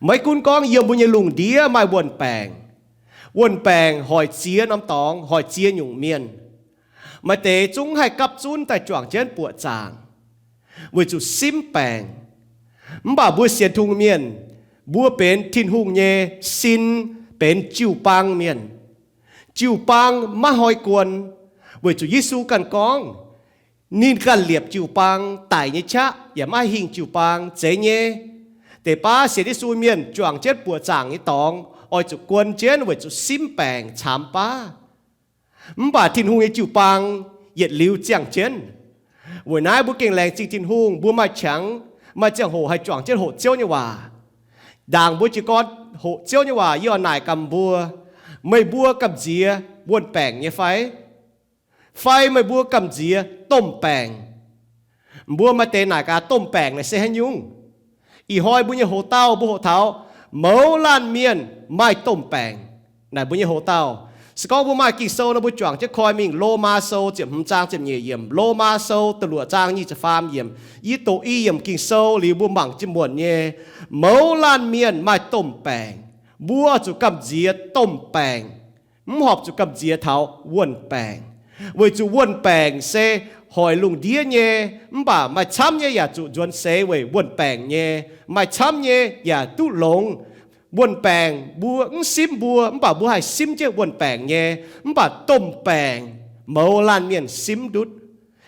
Maiv gunv gorngv yiem mbuo nyei lungh ndiev maaih wuon-baengc, wuon-baengc hoic ziex norm dorngx, hoic ziex nyungc mienh. Maaih deix zungv haih gapv zunv daaih juangc jienv buoqc zaangc, weic zuqc simv baengc. Mv baac mbuo sienx Tin-Hungh mienh, mbuo benx Tin-Hungh nyei sin, benx jiu-baang mienh. Jiu-baang maiv hnoi guon, weic zuqc Yesu ganh gorngv, ninh ganh liepc jiu-baang, daic nyei qaqv yaac maiv haih hingh jiu-baang. Zeiz nyei, deix baav sienx Yesu mienh juangc jienv buoqc zaangc nyei dorngx oix zuqc guon jienv weic zuqc simv baengc camx baav. Mv baac Tin-Hungh nyei jiu-baang yietc liuz ziangh jienv. Weic naaiv mbuo gengh laengz zingh Tin-Hungh, mbuo maaih qangx, maaih ziangh hoc haih juangc jienv hoqc Ziouv nyei waac. Ndaangc mbuo jiez gorn hoqc Ziouv nyei waac, yie oix naaic gamh mbuo, meih mbuo gamh nziex wuon-baengc nyei fai? Fai meih mbuo gamh nziex domh baengc? Mbuo maaih deix naaic gaax domh baengc naaic se haaix nyungc? Ih hnoi mbuo nyei hoc-dauh mbuo hoqc taux mouz laanh mienh maaih domh baengc. Naaic mbuo nyei hoc-dauh, se gorngv mbuo maaih Ging-Sou nor, mbuo juangc jienv koi mingh Lomaa Sou ziepc hmz zaang ziepc nyeic yiemc, Lomaa Sou da'luoqc zaang nyic ziepc faam yiemc. Yie doqc i yiemc Ging-Sou liuz mbuo mangc jienv muonc nyei, mouz laanh mienh maaih domh baengc. Mbuo zuqc gamh nziex domh baengc, mv horpc zuqc gamh nziex taux wuon-baengc. Weic zuqc wuon-baengc se hoic lungh ndiev nyei, mv baac maaih camv nyei yaac zuqc nzuonx seix weic wuon-baengc nyei. Maaih camv nyei yaac duqv longx. Wuon-baengc mbuo mv simv mbuo, mv baac mbuo haih simv jienv wuon-baengc nyei. Mv baac domh baengc mouz laanh mienh simv ndutv.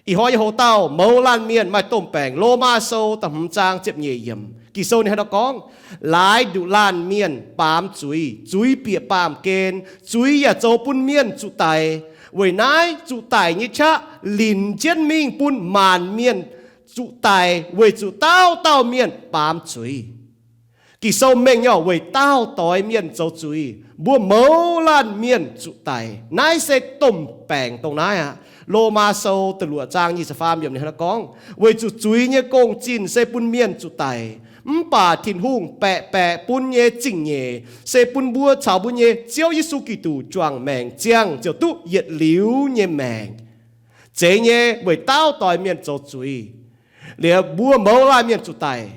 Ih hnoi nyei hoc-dauh mouz laanh mienh maaih domh baengc. Lomaa Sou da'hmz zaang ziepc nyeic yiemc, Ging-Sou ninh hnangv naaiv gorngv, laaix nduqc laanh mienh baamz zuiz, zuiz bieqc baamh gen, zuiz yaac zoux bun mienh zuqc daic. Weic naaiv zuqc daic nyei qaqv linc jienv mingh bun maanc mienh zuqc daic, weic zuqc dauh dauh mienh baamz zuiz. Ging-Sou mengh nyei orqc, weic dauh doix mienh zoux zuiz, mbuo mouz laanh mienh zuqc daic. Naaiv se domh baengc dongh naaiv aqv. Lomaa Sou da'luoqc zaang nyic ziepc faam yiemc ninh hnangv naaiv gorngv, weic zuqc zuiz nyei gong-zinh se bun mienh zuqc daic, mv baac Tin-Hungh baeqc baeqc bun nyei zingh nyeic se bun mbuo caux mbuo nyei Ziouv Yesu Giduc juangc maengc ziangh ziouc duqv yietc liuz nyei maengc. Zeiz nyei weic dauh doix mienh zoux zuiz, liuz mbuo mouz laanh mienh zuqc daic.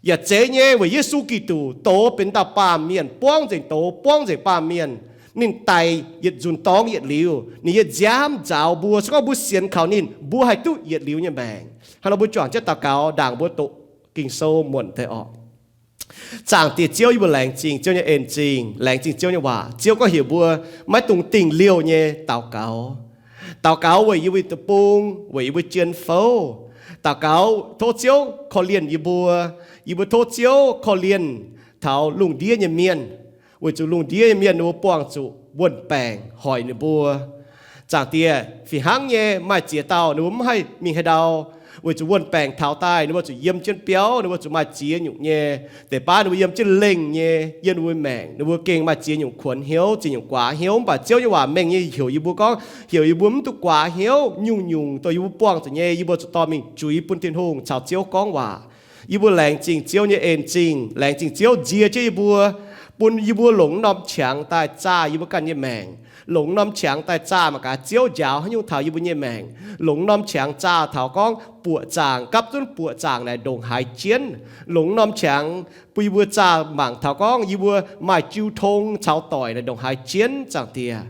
Yaac zeiz nyei weic Yesu Giduc doz benx dauh baamh mienh, buangv nzengc doz, buangv nzengc baamh mienh. Ninh daic yietc nzunc dorngx yietc liuz, ninh nyei nziaamv nzaaux mbuo. Se gorngv mbuo sienx kaux ninh, mbuo haih duqv yietc liuz nyei maengc. Hnangv nor mbuo juangc jienv daux gaux ndaangc mbuo doqc Ging-Sou muonc deix orqc. Zaangc Diex Ziouv, yie mbuo laengz zingh Ziouv nyei en-zingh, laengz zingh Ziouv nyei waac. Ziouv gorngv heuc mbuo maiv dungx dingh liouh nyei daux gaux. Daux gaux weic yie mbuo deic-bung, weic yie mbuo jien-fouv. Daux gaux tov Ziouv korv-lienh yie mbuo. Yie mbuo tov Ziouv korv-lienh taux lungh ndiev nyei mienh, weic zuqc lungh ndiev nyei mienh ninh mbuo buangh zuqc wuon-baengc hoic ninh mbuo. Zaangc Diex, fih hnangv nyei maaih ziex dauh ninh mbuo mv haih mingh haaix ndau, weic zuqc wuon-baengc taux daaih ninh mbuo zuqc yiem jienv biauv, ninh mbuo zuqc maaih ziex nyungc nyei. Deix baav ninh mbuo yiem jienv lengh nyei, yiem ninh mbuo maengc ninh mbuo gengh maaih ziex nyungc kuonx hnyouv, ziex nyungc guaax hnyouv. Mv baac Ziouv nyei waac mengh nyei heuc yie mbuo gorngv, heuc yie mbuo mv dungx guaax hnyouv nyungc-nyungc dongh yie mbuo buangh zuqc nyei, yie mbuo zuqc dorh mingh juix bun Tin-Hungh caux Ziouv gorngv waac. Yie mbuo laengz zingh Ziouv nyei en-zingh, laengz zingh Ziouv nzie jienv yie mbuo, bun yie mbuo longc norm qangx daaih zaah yie mbuo ganh nyei maengc, longc norm qangx daaih zaah mangc gaax Ziouv njaaux haaix nyungc taux yie mbuo nyei maengc, longc norm qangx zaah taux gorngv buoqc zaangc, gapv zunv buoqc zaangc naaic ndongc haaix jienv, longc norm qangx bun yie mbuo zaah mangc taux gorngv yie mbuo maaih jiu tong caux doic naaic ndongc haaix jienv, Zaangc Diex.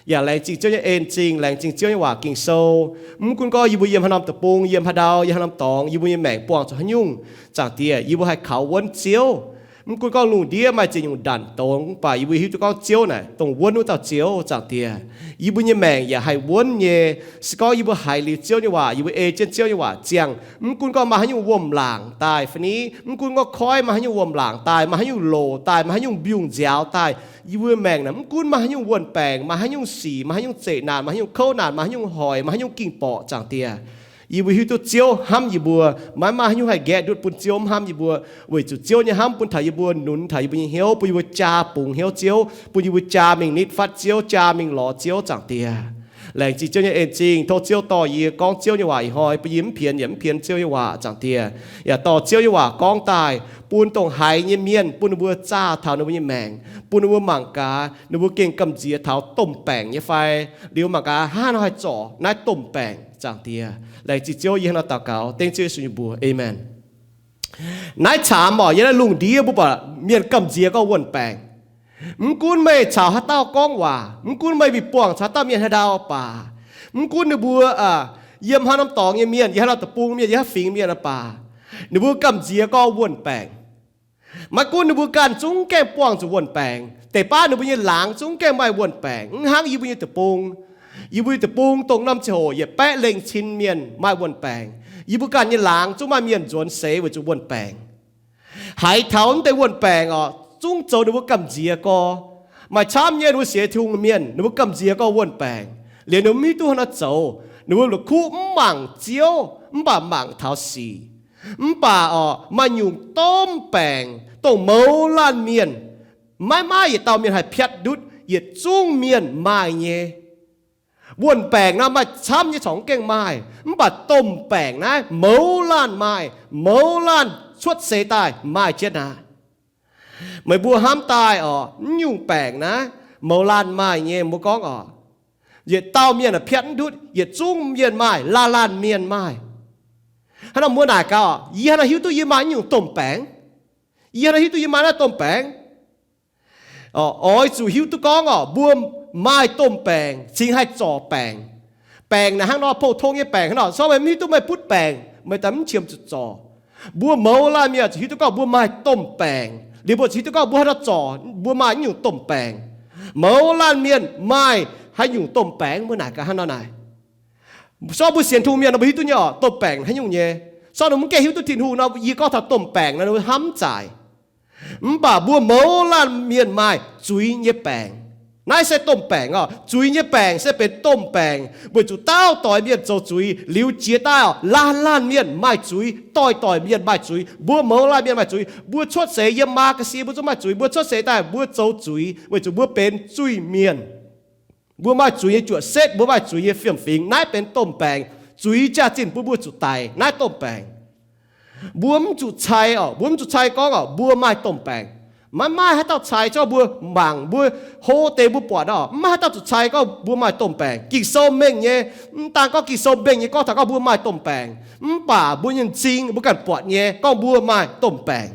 Yaac laengz zingh Ziouv nyei en-zingh, laengz zingh Ziouv nyei waac Ging-Sou. Mv gunv gorngv yie mbuo yiem haaix norm deic-bung, yiem haaix ndau, yiem haaix norm dorngx, yie mbuo nyei maengc buangh zuqc haaix nyungc, Zaangc Diex, yie mbuo haih kaux wuonv Ziouv. Mv gunv gorngv lungh ndiev maaih ziex nyungc ndanc dongz, mv baac yie mbuo hiuv duqv gorngv Ziouv naaic dongh wuonv wuov dauh Ziouv, Zaangc Diex. Yie mbuo nyei maengc yaac haih wuonv nyei. Se gorngv yie mbuo haiz liuz Ziouv nyei waac, yie mbuo ei jienv Ziouv nyei waac ziangh, mv gunv gorngv maaih haaix nyungc wuom-laangc daaih fai ni, mv gunv gorngv koiv maaih haaix nyungc wuom-laangc daaih, maaih haaix nyungc loc daaih, maaih haaix nyungc mbiungc-nziaaux daaih, yie mbuo maengc naaic mv gunv maaih haaix nyungc wuon-baengc, maaih haaix nyungc sic, maaih haaix nyungc zeqc naanc, maaih haaix nyungc kouv naanc, maaih haaix nyungc hoic, maaih haaix nyungc ging-borqc, Zaangc Diex, yie mbuo hiuv duqv Ziouv hnamv yie mbuo. Maiv maaih haaix nyungc haih nqaeqv ndutv bun Ziouv mv hnamv yie mbuo, weic zuqc Ziouv nyei hnamv bun taux yie mbuo nunz taux yie mbuo nyei hnyouv, bun yie mbuo jaa bungx hnyouv Ziouv, bun yie mbuo jaa mingh nitv fatv Ziouv, jaa mingh lorz Ziouv, Zaangc Diex. Laengz zingh Ziouv nyei en-zingh. Tov Ziouv dorh yie gorngv Ziouv nyei waac ih hnoi, bun yie mv pienx yaac mv pienx Ziouv nyei waac, Zaangc Diex. Yaac dorh Ziouv nyei waac gorngv daaih bun dongh haiz nyei mienh, bun ninh mbuo zaah taux ninh mbuo nyei maengc, bun ninh mbuo mangc gaax ninh mbuo gengh gamh nziex taux domh baengc nyei fai, liuz mangc gaax hnangv haaix nor haih zorc naaiv domh baengc, Zaangc Diex. Laengz zingh Ziouv, yie hnangv naaiv daux gaux dengv Ziouv Yesu nyei mbuox. Aamen. Naaiv caamx orqc, yiem naaiv lungh ndiev mbuo buatc mienh gamh nziex gorngv wuon-baengc. Mv gunv meih caux haaix dauh gorngv waac, mv gunv meih mingh buangh caux haaix dauh mienh haaix ndau baac, mv gunv ninh mbuo yiem haaix norm dorngx nyei mienh, yiem haaix norm deic-bung mienh, yiem haaix fingx mienh baac, ninh mbuo gamh nziex gorngv wuon-baengc. Maiv gunv ninh mbuo ganh zungv gaengh buangh zuqc wuon-baengc, deix baav ninh mbuo nyei laangz zungv gaengh maaih wuon-baengc. Mv hnangv yie mbuo nyei deic-bung. Yie mbuo nyei deic-bung dongh norm ziangh hoc yietc baeqv lengh cin mienh maaih wuon-baengc. Yie mbuo ganh nyei laangz zungv maaih mienh nzuonx seix weic zuqc wuon-baengc. Haiz taux naaiv deix wuon-baengc orqc, zungv zoux ninh mbuo gamh nziex gorx. Maaih camv nyei ninh mbuo sienx Tin-Hungh mienh, ninh mbuo gamh nziex gorngv wuon-baengc, liuz ninh mbuo mv hiuv duqv haaix nor zoux. Ninh mbuo la'kuqv mv mangc Ziouv, mv baac mangc taux sic. Mv baac orqc, maaih nyungc domh baengc dongh mouz laanh mienh, maiv maaih yietc dauh mienh haih piatv ndutv, yietc zungv mienh maaih nyei. Wuon-baengc naaiv maaih camv nyei corc mv gaengh maaih, mv baac domh baengc naaiv mouz laanh maaih, mouz laanh cuotv seix daaih maaih jienv aqv. Meih mbuo hnamv daaih orqc, mv nyungc baengc naaiv mouz laanh maaih nyei, mbuo gorngv orqc, yietc dauh mienh piatv mv ndutv, yietc zungv mienh maaih, laanh laanh mienh maaih. Hnangv nor mbuo naaic gaax, yie hnangv naaiv hiuv duqv yie maaih mv nyungc domh baengc. Yie hnangv naaiv hiuv duqv yie maaih naaiv domh baengc. Oix zuqc hiuv duqv gorngv orqc, mbuo maaih domh baengc cingx haih zorc baengc. Baengc naaic hnangv nor, pou-tong nyei baengc hnangv nor, se gorngv meih mv hiuv duqv meih butv baengc, meih daaih mv qiemx zuqc zorc. Mbuo mouz laanh mienh zuqc hiuv duqv gorngv mbuo maaih domh baengc, liuz mbuo zuqc hiuv duqv gorngv mbuo haaix nor zorc mbuo maaih nyungc domh baengc. Mouz laanh mienh maaih haaix nyungc domh baengc, mbuo naaic gaax hnangv nor naaic. Se gorngv mbuo sienx Tin-Hungh mienh nor mbuo hiuv duqv nyei orqc, domh baengc haaix nyungc nyei. Se gorngv ninh mv gaengh hiuv duqv Tin-Hungh nor, yie gorngv taux domh baengc nor ninh hnamv mv zaaic. Mv baac mbuo mouz laanh mienh maaih zuiz nyei baengc. Naaiv se domh baengc orqc. Zuiz nyei baengc se benx domh baengc weic zuqc dauh doix mienh zoux zuiz liuz jiex daaih orqc, laanh laanh mienh maaih zuiz, doix-doix mienh maaih zuiz, mbuo mouz laanh mienh maaih zuiz. Mbuo cuotv seix yiem maa ga'sie mbuo zungv maaih zuiz. Mbuo cuotv seix daaih mbuo zoux zuiz weic zuqc mbuo benx zuiz-mienh. Mbuo maaih zuiz nyei juoqc setv, mbuo maaih zuiz nyei fiem-fingx. Naaiv benx domh baengc. Zuiz jaax-zinh bun mbuo zuqc daic. Naaiv domh baengc. Mbuo mv zuqc cai orqc, mbuo mv zuqc cai gorngv orqc, mbuo maaih domh baengc. Maiv maaih haaix dauh cai, se gorngv mbuo mangc, mbuo hlo deix mbuo buatc orqc, maiv maaih haaix dauh zuqc cai gorngv mbuo maaih domh baengc. Ging-Sou mengh nyei. Mv daan gorngv Ging-Sou mengh nyei gorngv taux gorngv mbuo maaih domh baengc, mv baac mbuo nyei m'zing mbuo ganh buatc nyei gorngv mbuo maaih domh baengc.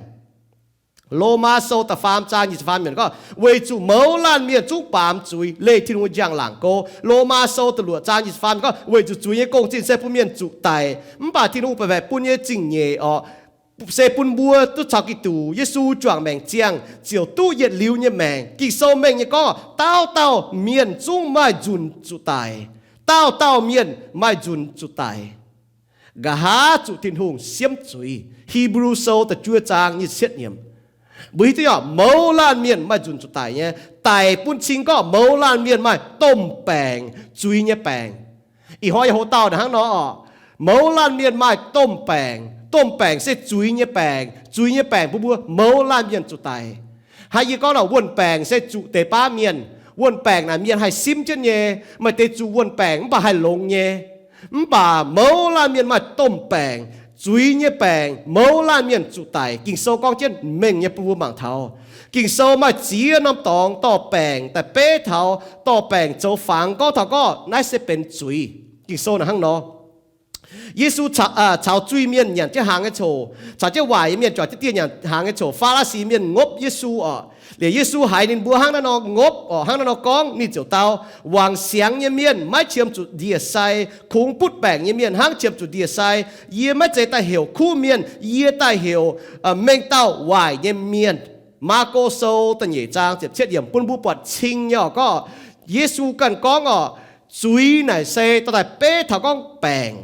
Lomaa Sou da'faam zaang nyic ziepc faam yiemc gorngv, weic zuqc mouz laanh mienh zungv baamz zuiz, leih Tin-Hungh njang-laangc go. Lomaa Sou da'luoqc zaang nyic ziepc faam yiemc gorngv, weic zuqc zuiz nyei gong-zinh se bun mienh zuqc daic, mv baac Tin-Hungh baeqc bun nyei zingh nyeic orqc, se bun mbuo duqv caux Giduc Yesu juangc maengc ziangh ziouc duqv yietc liuz nyei maengc. Ging-Sou mengh nyei gorngv, dauh dauh mienh zungv maaih nzunc zuqc daic. Dauh dauh mienh maaih nzunc zuqc daic. Nqa'haav zuqc Tin-Hungh siemv zuiz. Hipv^lu Sou da'juov zaang nyic ziepc cietv yiemc. Mbuo hiuv duqv orqc, mouz laanh mienh maaih nzunc zuqc daic nyei. Daic bun cing gorngv mouz laanh mienh maaih domh baengc, zuiz nyei baengc. Ih hnoi yaac hoc dauh naaic hnangv nor orqc, mouz laanh mienh maaih domh baengc. Domh baengc se zuiz nyei baengc. Zuiz nyei baengc bun mbuo mouz laanh mienh zuqc daic. Hnangv yie gorngv nor, wuon-baengc se zuqc deix baav mienh. Wuon-baengc naaic mienh haih simv jienv nyei. Maaih deix zuqc wuon-baengc mv baac haih longx nyei. Mv baac mouz laanh mienh maaih domh baengc, zuiz nyei baengc, mouz laanh mienh zuqc daic. Ging-Sou gorngv jienv mengh nyei bun mbuo mangc taux. Ging-Sou maaih ziex norm dorngx dorh baengc daaih beiv taux, dorh baengc zoux fangx gorngv taux gorngv naaiv se benx zuiz. Ging-Sou naaic hnangv nor. Yesu caux, caux zuiz-mienh nyanc jienv hnaangx nyei coc, caux jienv waaic nyei mienh juangc jienv dieh nyanc hnaangx nyei coc, Faa^li^si Mienh ngopv Yesu orqc. Liuz Yesu haiz ninh mbuo hnangv naaiv nor ngopv orqc, hnangv naaiv nor gorngv, ninh ziouc dau, Wangc siangx nyei mienh maiv qiemx zuqc ndie-sai, kungx butv baengc nyei mienh hnangv qiemx zuqc ndie-sai. Yie maiv zeiz daaih heuc kuv mienh, yie daaih heuc mengh dauh waaic nyei mienh. Maako Sou da'nyeic zaang ziepc cietv yiemc bun mbuo buatc cing nyei orqc, gorngv Yesu ganh gorngv orqc, zuiz naaic se dorh daaih beiv taux gorngv baengc.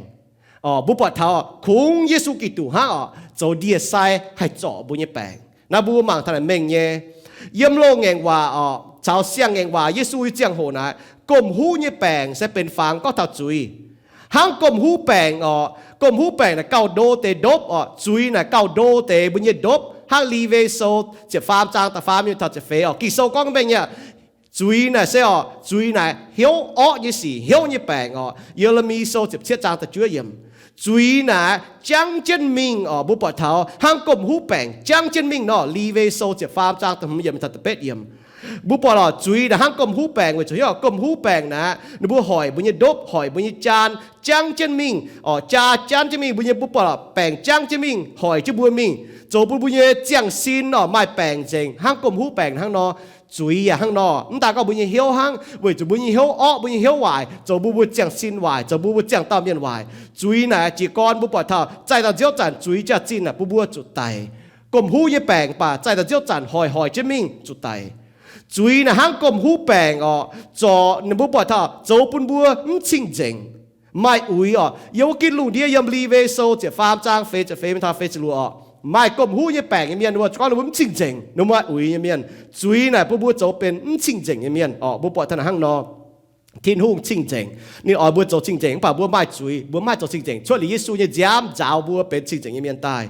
Orqc, mbuo buatc taux kungx Yesu Giduc hnangv orqc, zoux ndie-sai haih zorc mbuo nyei baengc. Naaiv mbuo mangc taux naaic mengh nyei. Yiem loz-ngaengc waac orqc, caux siang-ngaengc waac Yesu nyei ziangh hoc naaic, gomh huv nyei baengc se benx fangx gorngv taux zuiz. Hnangv gomh huv baengc orqc, gomh huv baengc naaic gauh ndo deix ndopv orqc, zuiz naaic gauh ndo deix mbuo nyei ndopv. Hnangv Lewi Sou ziepc faam zaang da'faam mingh taux ziepc feix orqc, Ging-Sou gorngv mengh nyei aqv. Zuiz naaic se orqc, zuiz naaic hnyouv orqv nyei sic, hnyouv nyei baengc orqc. Ye^le^mi Sou ziepc cietv zaang da'juov yiemc. Zuiz naaic jangv jienv mingh orqc, mbuo buatc taux hnangv gomh huv baengc jangv jienv mingh nor, Lewi Sou ziepc faam zaang da'hmz yiemc taux da'betv yiemc. Mbuo buatc lorqc, zuiz naaic hnangv gomh huv baengc weic zuqc hnyouv gomh huv baengc naaic, ninh mbuo hoic mbuo nyei ndopv, hoic mbuo nyei jaan, jangv jienv mingh, orqc, jaa jangv jienv mingh, mbuo nyei, mbuo buatc lorqc, baengc jangv jienv mingh, hoic jienv mbuo mingh, zoux bun mbuo nyei ziangh sin orqc maaih baengc nzengc, hnangv gomh huv baengc hnangv nor. Zuiz yaac hnangv nor, mv daaih gorngv mbuo nyei hnyouv hnangv, weic zuqc mbuo nyei hnyouv orqv, mbuo nyei hnyouv waaic, zoux bun mbuo ziangh sin waaic, zoux bun mbuo ziangh dauh mienh waaic. Zuiz naaic jiez gorn mbuo buatc taux zaih daaih nziouv zanc zuiz jaax-zinh naaic bun mbuo zuqc daic. Gomh huv nyei baengc baac zaih daaih nziouv zanc hoic hoic jienv mingh zuqc daic. Zuiz naaic hnangv gomh huv baengc orqc, zorc ninh mbuo buatc taux zoux bun mbuo mv cing-nzengc, maaih uix orqc. Yiem wuov ginv lungh ndiev yiem Lewi Sou ziepc faam zaang feix ziepc feix mingh taux feix ziepc luoqc orqc, maaih gomh huv nyei baengc nyei mienh, ninh mbuo gorngv ninh mbuo mv cing-nzengc, ninh mbuo maaih uix nyei mienh. Zuiz naaic bun mbuo zoux benx mv cing-nzengc nyei mienh orqc. Mbuo buatc taux naaic hnangv nor. Tin-Hungh cing-nzengc, ninh oix mbuo zoux cing-nzengc, mv baac mbuo maaih zuiz, mbuo mv haih zoux cing-nzengc. Cuotv liuz Yesu nyei nziaamv nzaaux mbuo benx cing-nzengc nyei mienh daaih.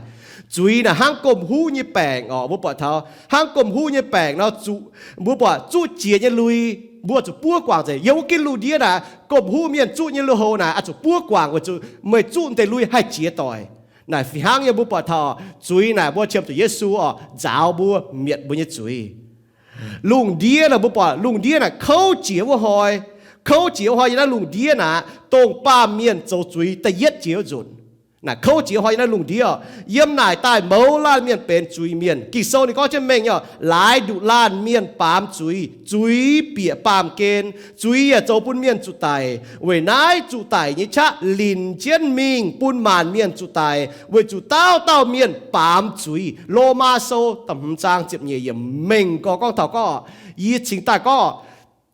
Zuiz naaic hnangv gomh huv nyei baengc orqc. Mbuo buatc taux hnangv gomh huv nyei baengc nor, zuqc, mbuo buatc zuqv jiex nyei lui, mbuo zuqc buov guangc nzengc. Yiem wuov ginv lungh ndiev naaic, gomh huv mienh zuqv nyei lui-houx naaic oix zuqc buov guangc weic zuqc meih zuqv deix lui haih jiex doic. Naaic fih hnangv nyei mbuo buatc taux zuiz naaic mbuo qiemx zuqc Yesu orqc nzaaux mbuo, mietc mbuo nyei zuiz. Lungh ndiev naaic mbuo buatc lungh ndiev naaic kouv jiex wuov hnoi, kouv jiex wuov hnoi yiem naaiv lungh ndiev naaic, dongh baamh mienh zoux zuiz da'yietv jiex wuov nzunc. Naaic kouv jiex hnoi yiem naaiv lungh ndiev orqc, yiem naaic daaih mouz laanh mienh benx zuiz mienh. Ging-Sou ninh gorngv jienv mengh nyei orqc, laaix nduqc laanh mienh baamz zuiz, zuiz bieqc baamh gen, zuiz yaac zoux bun mienh zuqc daic. Weic naaiv zuqc daic nyei qaqv linc jienv mingh bun maanc mienh zuqc daic, weic zuqc dauh dauh mienh baamz zuiz. Lomaa Sou da'hmz zaang ziepc nyeic yiemc mengh gorx gorngv taux gorngv, yie cingx daaih gorngv,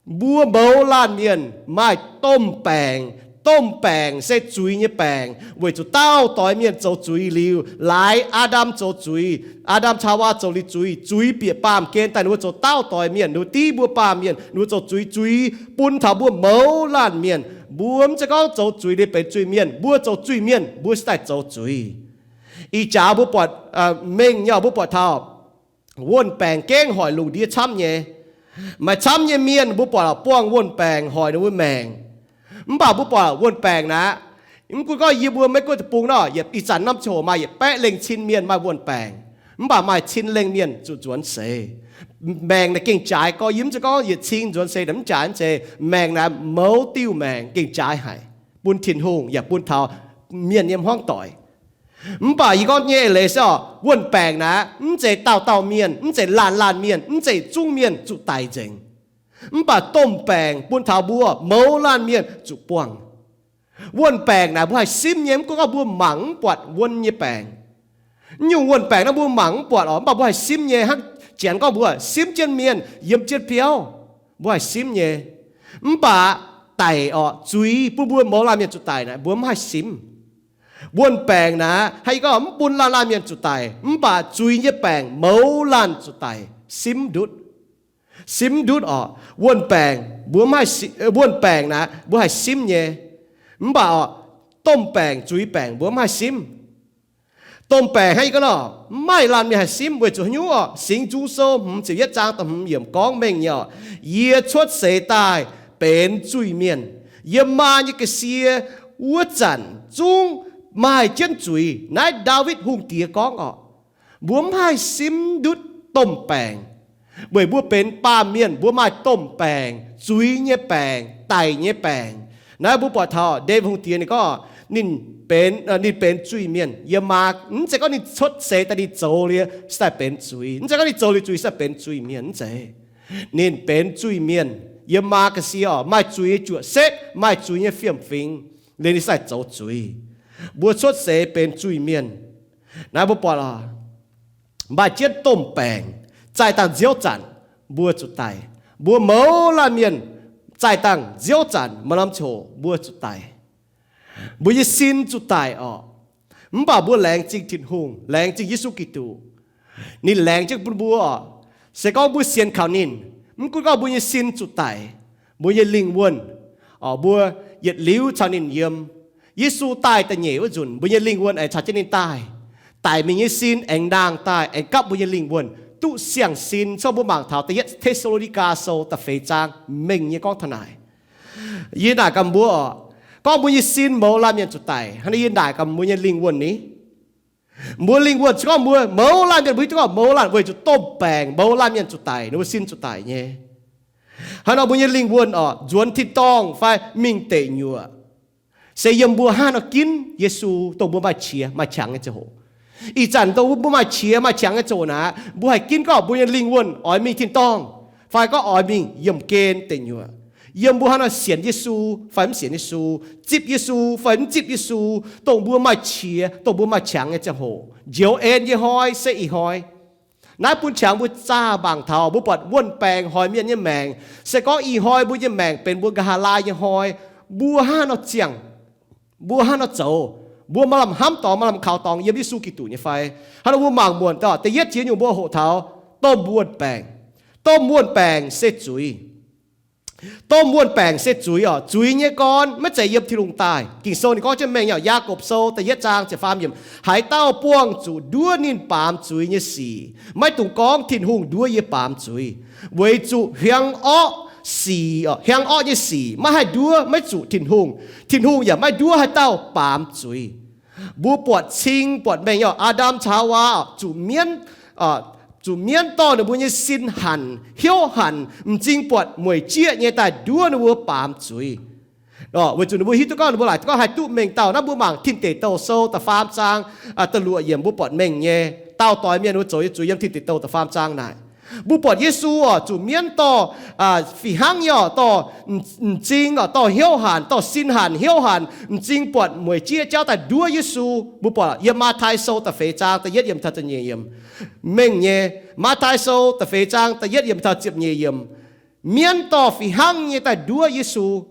mbuo mouz laanh mienh maaih domh baengc. Domh baengc se zuiz nyei baengc, weic zuqc dauh doix mienh zoux zuiz liuz, laaix Aa^ndam zoux zuiz, Aa^ndam caux Haawaa zoux liuz zuiz, zuiz bieqc baamh gen daaih ninh mbuo zoux dauh doix mienh, ninh mbuo div mbuo baamh mienh, ninh mbuo zoux zuiz, zuiz bun taux mbuo mouz laanh mienh. Mbuo mv zeiz gorngv zoux zuiz liuz benx zuiz mienh, mbuo zoux zuiz mienh mbuo se daaih zoux zuiz. Ih jaax mbuo buatc, mengh nyei mbuo buatc taux wuon-baengc gengh hoic lungh ndiev camv nyei. Maaih camv nyei mienh mbuo buatc buangh wuon-baengc hoic ninh mbuo maengc. Mv baac mbuo buatc wuon-baengc naaic, mv gunv gorngv yie mbuo Meiv Guoqv deic-bung nor, yietc ih zanc norm ziangh hoc maaih yietc baeqv lengh cin mienh maaih wuon-baengc, mv baac maaih cin lengh mienh zuqc nzuonx seix. Maengc naaic gengh jaaix gorx, yie mv zeiz gorngv yietc cin nzuonx seix naaic mv jaaix, mv zeiz. Maengc naaic mouz diuh maengc gengh jaaix haic bun Tin-Hungh yaac bun taux mienh nyei hmuangv doic. Mv baac yie gorngv nyei eix leiz se orqc, wuon-baengc naaic mv zeiz dauh dauh mienh, mv zeiz laanh laanh mienh, mv zeiz zungv mienh zuqc daic nzengc. Mv baac domh baengc bun taux mbuo mouz laanh mienh zuqc buangh. Wuon-baengc naaic mbuo haih simv nyei, mv gunv gorngv mbuo mangc mv buatc wuon nyei baengc. Mv nyungc wuon-baengc naaiv mbuo mangc mv buatc orqc, mv baac mbuo haih simv nyei. Hnangv janx gorngv mbuo simv jienv mienh, yiem jienv biauv, mbuo haih simv nyei. Mv baac daic orqc, zuiz bun mbuo mouz laanh mienh zuqc daic naaic mbuo mv haih simv. Wuon-baengc naaic haih gorngv mv bun laanh laanh mienh zuqc daic, mv baac zuiz nyei baengc mouz laanh zuqc daic, simv ndutv. Simv ndutv orqc. Wuon-baengc mbuo mv haih si-, wuon-baengc naaic mbuo haih simv nyei. Mv baac orqc, domh baengc, zuiz baengc mbuo mv haih simv. Domh baengc hnangv yie gorngv nor, mv maaih laanh mienh haih simv weic zuqc haaix nyungc orqc? Singx Nzung Sou hmz ziepc yietv zaang da'hmz yiemc gorngv mengh nyei orqc, yie cuotv seix daaih benx zuiz-mienh. Yiem maa nyei ga'sie wuov zanc zungv maaih jienv zuiz. Naaiv Ndaawitv Hungh Diex gorngv orqc. Mbuo mv haih simv ndutv domh baengc, weic mbuo benx baamh mienh, mbuo maaih domh baengc, zuiz nyei baengc, daic nyei baengc. Naaiv mbuo buatc taux Ndaawitv Hungh Diex ninh gorngv ninh benx, ninh benx zuiz-mienh yiem maa. Mv zeiz gorngv ninh cuotv seix daaih ninh zoux liuz se daaih benx zuiz. Mv zeiz gorngv ninh zoux liuz zuiz se daaih benx zuiz-mienh, mv zeiz. Ninh benx zuiz-mienh yiem maa ga'sie orqc, maaih zuiz nyei juoqc setv, maaih zuiz nyei fiem-fingx, liuz ninh se daaih zoux zuiz. Mbuo cuotv seix benx zuiz-mienh. Naaiv mbuo buatc lorqc, maaih jienv domh baengc, zaih dangh nziouv zanc mbuo zuqc daic. Mbuo mouz laanh mienh zaih dangh nziouv zanc maaih norm ziangh hoc mbuo zuqc daic. Mbuo nyei sin zuqc daic orqc. Mv baac mbuo laengz zingh Tin-Hungh, laengz zingh Yesu Giduc. Ninh laengz jienv bun mbuo orqc. Se gorngv mbuo sienx kaux ninh, mv gunv gorngv mbuo nyei sin zuqc daic, mbuo nyei lingh wuonh orqc, mbuo yietc liuz caux ninh yiem. Yesu daaih da'nyeic wuov nzunc, mbuo nyei lingh wuonh aengx caux jienv ninh daaih. Daic mingh nyei sin aengx nangh daaih, aengx gapv mbuo nyei lingh wuonh duqv siang-sin. Corc mbuo mangc taux da'yietv Te^saa^lo^ni^gaa Sou da'feix zaang mengh nyei gorngv taux naaic. Yie naaic gaax mbuo orqc, gorngv mbuo nyei sin mouz laanh mienh zuqc daic hnangv naaiv, yie naaic gaax mbuo nyei lingh wuonh ni. Mbuo lingh wuonh se gorngv mbuo mouz laanh mienh, mbuo hiuv duqv gorngv mouz laanh weic zuqc domh baengc mouz laanh mienh zuqc daic, ninh mbuo sin zuqc daic nyei. Hnangv nor mbuo nyei lingh wuonh oc, nzuonx tin-dorngh fai mingh deic nyuoqc, se yiem mbuo hnangv nor ginv Yesu, dongh mbuo maaih qiex maaih qangx nyei ziangh hoc. Ih zanc dongh mbuo maaih qiex maaih qangx nyei ziangh hoc naaic, mbuo haih ginv gorngv mbuo nyei lingh wuonh oix mingh tin-dorngh, fai gorngv oix mingh yiemh gen deic nyuoqc, yiem mbuo hnangv nor sienx Yesu fai mv sienx Yesu, zipv Yesu fai mv zipv Yesu, dongh mbuo maaih qiex, dongh mbuo maaih qangx nyei ziangh hoc. Njoux en nyei hnoi se ih hnoi. Naaiv bun qangx mbuo zaah mangc taux mbuo buatc wuonh baengc hoic mienh nyei maengc. Se gorngv ih hnoi mbuo nyei maengc benx mbuo nqa'haav laai nyei hnoi, mbuo hnangv haaix nor ziangh, mbuo hnangv haaix nor zoux, mbuo maaih lamh hnamv dorngx, maaih lamh kaux dorngx yiem Yesu Giduc nyei fai? Hnangv nor mbuo mangc muonc da'yietv jiex nyungc mbuo hoqc taux domh wuonh baengc. Domh wuonh baengc se zuiz. Domh wuonh baengc se zuiz oc. Zuiz nyei gorn maiv zeiz yiem Tin-Hungh daaih. Ging-Sou ninh gorngv jienv mengh nyei, Yaagorpc Sou da'yietv zaang ziepc faam yiemc, haaix dauh buangh zuqc nduov ninh baamz zuiz nyei sic, maiv dungx gorngv, Tin-Hungh nduov yie baamz zuiz. Weic zuqc hiaang orqv sic, hiaang orqv nyei sic maiv haih nduov, maiv zuqc Tin-Hungh. Tin-Hungh yaac maiv nduov haaix dauh baamz zuiz. Mbuo buatc cing buatc mengh nyei, Aa^ndam caux Haawaa zuqc mienv, zuqc mienv dorh ninh mbuo nyei sin hanc, hnyouv hanc, m'zing buatc mueic jieqv nyei daaih nduov ninh mbuo baamz zuiz. Weic zuqc ninh mbuo hiuv duqv gorngv, ninh mbuo laaic duqv gorngv haih duqv mengh dauh. Naaiv mbuo mangc Tin Deic Douh Sou da'faam zaang da'luoqc yiemc, mbuo buatc mengh nyei, daauh doix mienh mbuo zoux nyei zuiz yiem Tin Deic Douh da'faam zaang naaic. Mbuo buatc Yesu oc, zuqc mienv dorh fih hnangv nyei oc, dorh m'zing oc, dorh hnyouv hanc, dorh sin hanc, hnyouv hanc, m'zing buatc mueic jieqv jauv daaih nduov Yesu. Mbuo buatc yiem Matv^taai Sou da'feix zaang da'yietv yiemc taux da'nyeic yiemc. Mengh nyei, Matv^taai Sou da'feix zaang da'yietv yiemc taux ziepc nyeic yiemc. Mienv dorh fih hnangv nyei daaih nduov Yesu.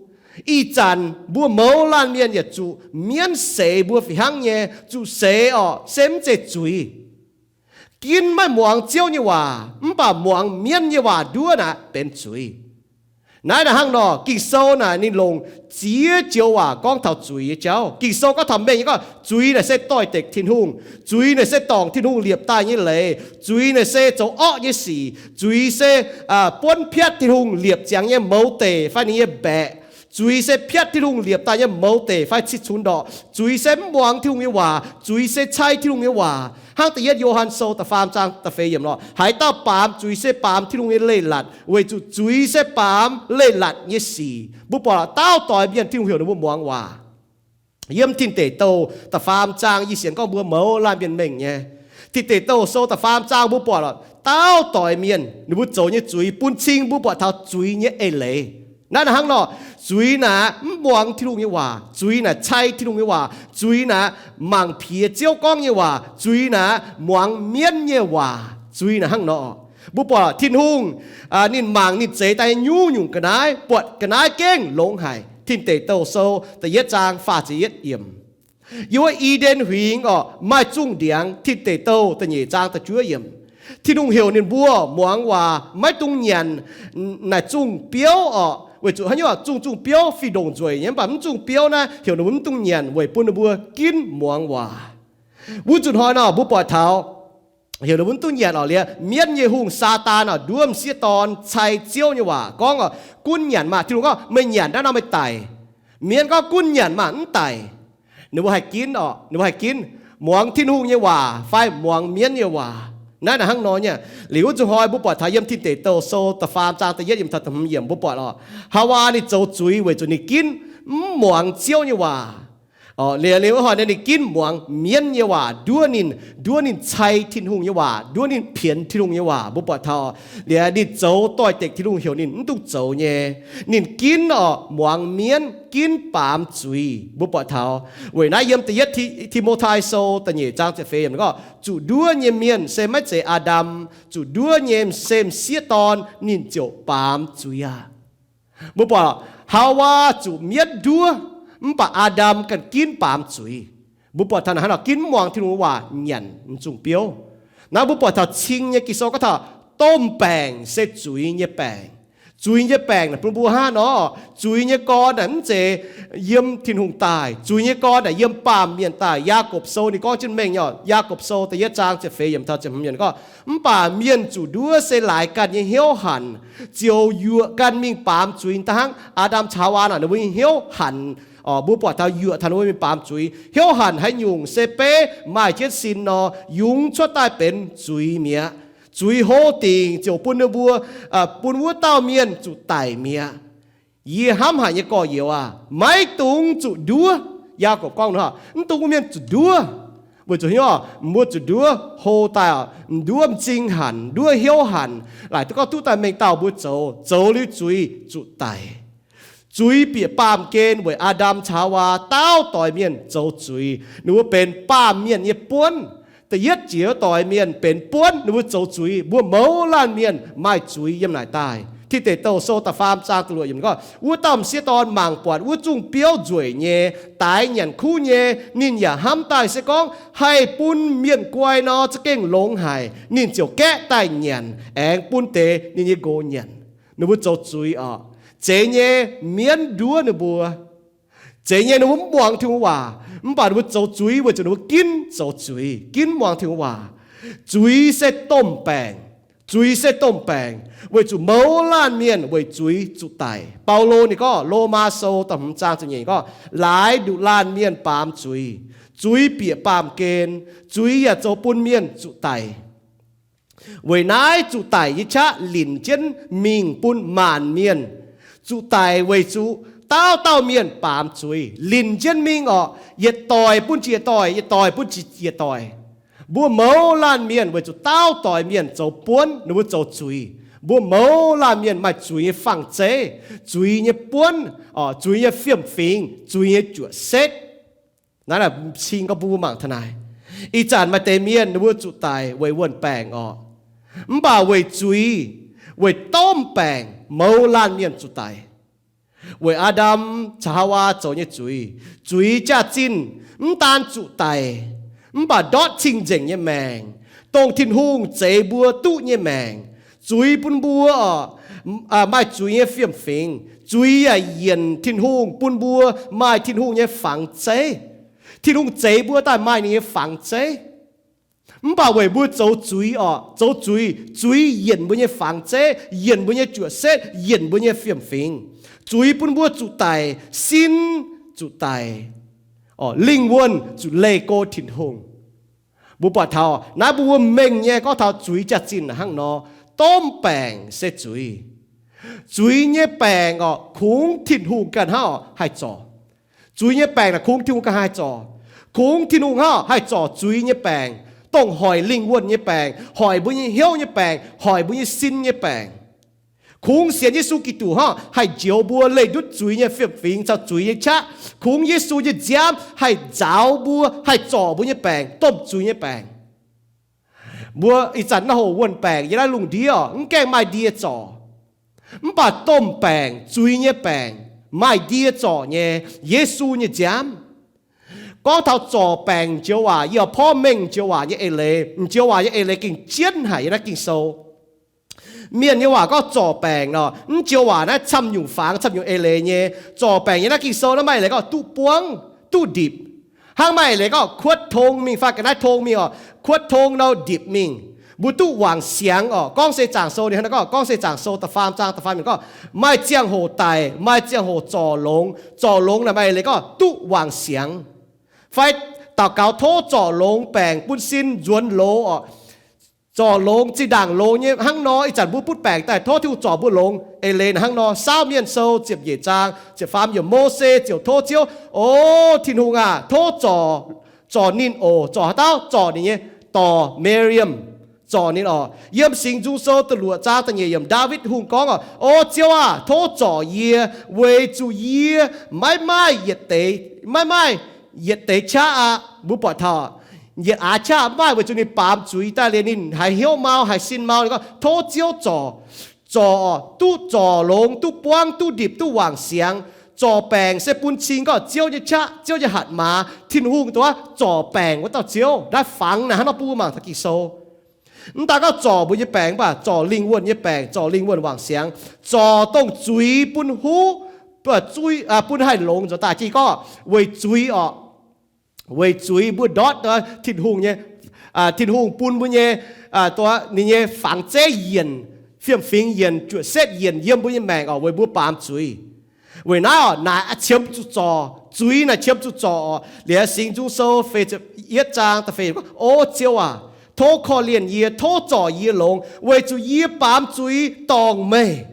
Ih zanc mbuo mouz laanh mienh yaac zuqc mienv seix mbuo fih hnangv nyei, zuqc seix oc, se mv zeiz zuiz. Ginv maiv muangx Ziouv nyei waac mv baac muangx mienv nyei waac nduov naaic benx zuiz. Naaiv naaic hnangv nor, Ging-Sou naaic ninh longc ziex joux waac gorngv taux zuiz nyei jauv. Ging-Sou gorngv taux mengh nyei gorngv, zuiz naaic se doix-dekc Tin-Hungh. Zuiz naaic se dorngc Tin-Hungh liepc daaih nyei leiz. Zuiz naaic se zoux orqv nyei sic. Zuiz se buonv piatv Tin-Hungh liepc ziangx nyei mouz deic fai ninh nyei mbaeqc. Zuiz se piatv Tin-Hungh liepc daaih nyei mouz deic fai cih cunx ndorqc. Zuiz se mv muangx Tin-Hungh nyei waac. Zuiz se cai Tin-Hungh nyei waac. Hnangv da'yietv Yo^han Sou da'faam zaang da'feix yiemc lorqc, haaix dauh baamz zuiz se baamz Tin-Hungh nyei leiz-latc, weic zuqc zuiz se baamz leiz-latc nyei sic. Mbuo buatc daauh doix mienh Tin-Hungh heuc ninh mbuo muangx waac. Yiem Tin Deic Douh da'faam zaang yie sienx gorngv mbuo mouz laanh mienh mengh nyei. Tin Deic Douh Sou da'faam zaang mbuo buatc daauh doix mienh ninh mbuo zoux nyei zuiz bun cing mbuo buatc taux zuiz nyei eix leiz. Naaiv naaic hnangv nor, zuiz naaic mv muangx Tin-Hungh nyei waac. Zuiz naaic cai Tin-Hungh nyei waac. Zuiz naaic mangc piex Ziouv gorngv nyei waac. Zuiz naaic muangx mienv nyei waac. Zuiz naaic hnangv nor. Mbuo buatc Tin-Hungh ninh mangc ninh zeix daaih nyei nyungc-nyungc ga'naaiv, buatc ga'naaiv gengh longx haic. Tin Deic Douh Sou da'yietv zaang faah ziepc yietv yiemc. Yiem wuov I^nden Huingx orqc, maaih zungh ndiangx. Tin Deic Douh da'nyeic zaang da'juov yiemc, Tin-Hungh heuc ninh mbuo muangx waac, maiv dungx nyanc naaic zungh biouv orqc. Weic zuqc haaix nyungc? Zungh zungh biouv fih ndongc nzueic nyei, mv baac mv zungh biouv naaiv heuc ninh mbuo mv dungx nyanc weic bun ninh mbuo ginv muangx waac. Wuov zuqc hnoi nor mbuo buatc taux heuc ninh mbuo mv dungx nyanc orqc, liuz mienv nyei hungh, Saadaan orqc, nduov m'sieqv dorn cai Ziouv nyei waac gorngv orqc, gunv nyanc maah! Tin-Hungh gorngv, meih nyanc naaiv nor meih daic. Mienv gorngv, gunv nyanc maah, mv daic. Ninh mbuo haih ginv orqc, ninh mbuo haih ginv muangx Tin-Hungh nyei waac fai muangx mienv nyei waac. Naaiv naaic hnangv nor nyei. Liuz wuov zuqc hnoi mbuo buatc taux yiem Tin Deic Douh Sou da'faam zaang da'yietv yiemc taux da'hmz yiemc mbuo buatc orqc, Haawaa ninh zoux zuiz weic zuqc ninh ginv mv muangx Ziouv nyei waac. Liuz, liuz wuov hnoi ninh ginv muangx mienv nyei waac, nduov ninh, nduov ninh cai Tin-Hungh nyei waac, nduov ninh pienx Tin-Hungh nyei waac. Mbuo buatc taux liuz ninh zoux doix-dekc Tin-Hungh heuc ninh mv dungx zoux nyei. Ninh ginv orqc muangx mienv, ginv baamz zuiz. Mbuo buatc taux weic naaiv yiem da'yietv Ti^mo^tai Sou da'nyeic zaang ziepc feix yiemc gorngv, zuqc nduov nyei mienh se maiv zeiz Aa^ndam. Zuqc nduov nyei se m'sieqv dorn, ninh ziouc baamz zuiz aqv. Mbuo buatc Haawaa zuqc mienv nduov, mv baac Aa^ndam ganh ginv baamz zuiz. Mbuo buatc taux naaic hnangv nor, ginv mv muangx Tin-Hungh waac, nyanc m'zungh biouv. Naaiv mbuo buatc taux cing nyei Ging-Sou gorngv taux domh baengc se zuiz nyei baengc. Zuiz nyei baengc naaic bun mbuo hnangv nor, zuiz nyei gorn naaic mv zeiz yiem Tin-Hungh daaih. Zuiz nyei gorn naaic yiem baamh mienh daaih. Yaagorpc Sou ninh gorngv jienv mengh nyei, Yaagorpc Sou da'yietv zaang ziepc feix yiemc taux ziepc hmz yiemc gorngv, mv baac mienh zuqc nduov se laaix ganh nyei hnyouv hanc, ziouc yuoqc ganh mingh baamz zuiz. Da'hnangv Aa^ndam caux Haawaa naaic ninh mbuo nyei hnyouv hanc Mbuo buatc taux yuoqc taux ninh mbuo mingh baamz zuiz. Hnyouv hanc haaix nyungc se beiv maaih jienv sin nor, yungz cuotv daaih benx zuiz mi'aqv. Zuiz hlo dingc ziouc bun ninh mbuo, bun wuov dauh mienh zuqc daic mi'aqv. Yie hnamv haic nyei gorx-youz aah, maiv dungx zuqc nduov. Yaagorpc gorngv nor, mv dungx mbuo mienh zuqc nduov. Weic zuqc hnyouv, mbuo zuqc nduov hlo daaih, nduov m'zing hanc, nduov hnyouv hanc, laaic duqv gorngv duqv daaih mengh dauh mbuo zoux, zoux liuz zuiz zuqc daic. Zuiz bieqc baamh gen weic Aa^ndam caux Haawaa dauh doix mienh zoux zuiz. Ninh mbuo benx baamh mienh nyei buonv. Da'yietv jiex doix mienh benx buonv, ninh mbuo zoux zuiz. Mbuo mouz laanh mienh maaih zuiz yiem naaic daaih. Tin Deic Douh Sou da'faam zaang da'luoqc yiemc gorngv, wuov dauh m'sieqv dorn mangc buatc wuov zungh biouv nzueic nyei, daix nyanc kuv nyei. Ninh yaac hnamv daaih se gorngv haih bun mienh guai nor za'gengh longx haic. Ninh ziouc gaeqv daaih nyanc, aengx bun deix ninh nyei nqox nyanc. Ninh mbuo zoux zuiz orqc. Zeiz nyei mienv nduov ninh mbuo. Zeiz nyei ninh mbuo mv muangx Tin-Hungh waac, mv baac ninh mbuo zoux zuiz weic zuqc ninh mbuo ginv zoux zuiz, ginv muangx Tin-Hungh waac. Zuiz se domh baengc. Zuiz se domh baengc weic zuqc mouz laanh mienh weic zuiz zuqc daic. Baulo ninh gorngv, Lomaa Sou da'hmz zaang ziepc nyeic gorngv, laaix nduqc laanh mienh baamz zuiz. Zuiz bieqc baamh gen. Zuiz yaac zoux bun mienh zuqc daic. Weic naaiv zuqc daic nyei qaqv linc jienv mingh bun maanc mienh. Zuqc daic weic zuqc dauh dauh mienh baamz zuiz linc jienv mingh orqc. Yietc doic bun jiex doic, yietc doic bun jiex doic. Mbuo mouz laanh mienh weic zuqc dauh doic mienh zoux buonv, ninh mbuo zoux zuiz. Mbuo mouz laanh mienh maaih zuiz nyei fangx zeiv, zuiz nyei buonv, zuiz nyei fiem-fingx, zuiz nyei juoqc setv. Naaiv cing gorngv mbuo mangc taux naaic. Ih zanc maaih deix mienh ninh mbuo zuqc daic weic wuon-baengc orqc. Mv baac weic zuiz, weic domh baengc mouz laanh mienh zuqc daic. Weic Aa^ndam caux Haawaa zoux nyei zuiz. Zuiz jaax-zinh mv daan zuqc daic, mv baac ndortv cing-nzengc nyei maengc, dongh Tin-Hungh zeix mbuo duqv nyei maengc. Zuiz bun mbuo orqc, maaih zuiz nyei fiem-fingx. Zuiz yaac yienc Tin-Hungh, bun mbuo maaih Tin-Hungh nyei fangx zeiv. Tin-Hungh zeix mbuo daaih maaih ninh nyei fangx zeiv. Mv baac weic mbuo zoux zuiz orqc, zoux zuiz, zuiz yienc mbuo nyei fangx zeiv, yienc mbuo nyei juoqc setv, yienc mbuo nyei fiem-fingx. Zuiz bun mbuo zuqc daic, sin zuqc daic, lingh wuonh zuqc leih go Tin-Hungh. Mbuo buatc taux naaiv mbuo mengh nyei gorngv taux zuiz jaax-zinh hnangv nor, domh baengc se zuiz. Zuiz nyei baengc orqc, kungx Tin-Hungh ganh hnangv haih zorc. Zuiz nyei baengc naaic kungx Tin-Hungh ganh haih zorc. Kungx Tin-Hungh hnangv haih zorc zuiz nyei baengc, dongh hoic lingh wuonh nyei baengc, hoic mbuo nyei hnyouv nyei baengc, hoic mbuo nyei sin nyei baengc. Kungx sienx Yesu Giduc hnangv haih njoux mbuo leih ndutv zuiz nyei fiem-fingx caux zuiz nyei qaqv. Kungx Yesu nyei nziaamv haih nzaaux mbuo, haih zorc mbuo nyei baengc, domh zuiz nyei baengc. Mbuo ih zanc naaiv hoc wuon-baengc yiem naaiv lungh ndiev orqc, mv gaengh maaih ndie zorc. Mv baac domh baengc, zuiz nyei baengc, maaih ndie zorc nyei, Yesu nyei nziaamv. Gorngv taux zorc baengc joux waac, yie porv mengh joux waac nyei eix leiz. M'joux waac nyei eix leiz gengh jienv haic yiem naaiv Ging-Sou. Mienh nyei waac gorngv zorc baengc nor, mv joux waac naaiv camv nyungc fangx, camv nyungc eix leiz nyei. Zorc baengc yiem naaiv Ging-Sou naaiv maaih eix leiz gorngv duqv buangv, duqv ndipc. Hnangv maaih eix leiz gorngv kuotv tong mingh fai ga'naaiv tong mingh orqc, kuotv tong nor ndipc mingh. Mbuo duqv wangc siangx orqc. Gorngv se Zaangc Sou ninh hnangv naaiv gorngv, Gorngv se Zaangc Sou da'faam zaang da'faam yiemc gorngv, maaih ziangh hoc daic, maaih ziangh hoc zorc longx. Zorc longx naaic maaih eix leiz gorngv duqv wangc siangx. Fai daux gaux tov zorc longx baengc bun sin nzuonx loz orqc. Zorc longx zinh ndaangc longx nyei hnangv nor, ih zanc mbuo butv baengc daaih tov Tin-Hungh zorc mbuo longx. Eix leiz naaic hnangv nor, Saauv Mienh Sou ziepc nyeic zaang ziepc faam yiemc, Mose ziouc tov Ziouv, O Tin-Hungh aah, tov zorc, zorc ninh oc. Zorc haaix dauh? Zorc ninh nyei dorc, Miriam. Zorc ninh orqc. Yiem Singx Nzung Sou da'luoqc zaang da'nyeic yiemc, Ndaawitv Hungh gorngv orqc, O Ziouv aah, tov zorc yie, weic zuqc yie maiv maaih yietc deix, maiv maaih yietc deix qaqv aqv. Mbuo buatc taux yietc aax qaqv maiv maaih, weic zuqc ninh baamz zuiz daaih liuz ninh haiz hnyouv mau, haiz sin mau. Ninh gorngv tov Ziouv zorc. Zorc, duqv zorc longx, duqv buangv, duqv ndipc, duqv wangc siangx. Zorc baengc se bun cing gorngv Ziouv nyei qaqv, Ziouv nyei hatc maaz, Tin-Hungh dongh wuov zorc baengc wuov dauh Ziouv. Naaiv fangx naaic hnangv nor bun mbuo mangc taux Ging-Sou. Mv daan gorngv zorc mbuo nyei baengc, mv baac zorc lingh wuonh nyei baengc, zorc lingh wuonh wangc siangx, zorc dongh zuiz bun huv, bun haih longx nzuonx daaih. Jiex gorngv weic zuiz orqc, weic zuiz mbuo ndortv Tin-Hungh nyei, Tin-Hungh bun mbuo nyei, ninh nyei fangx zeiv yienc, fiem-fingx yienc, juoqc setv yienc yiem mbuo nyei maengc orqc, weic mbuo baamz zuiz. Weic naaiv orqc, naaic qiemx zuqc zorc. Zuiz naaic qiemx zuqc zorc. Liuz Singx Nzung Sou feix ziepc yietv zaang da'feix, O Ziouv aac, tov korv-lienh yie, tov zorc yie longx, weic zuqc yie baamz zuiz dorngc meih.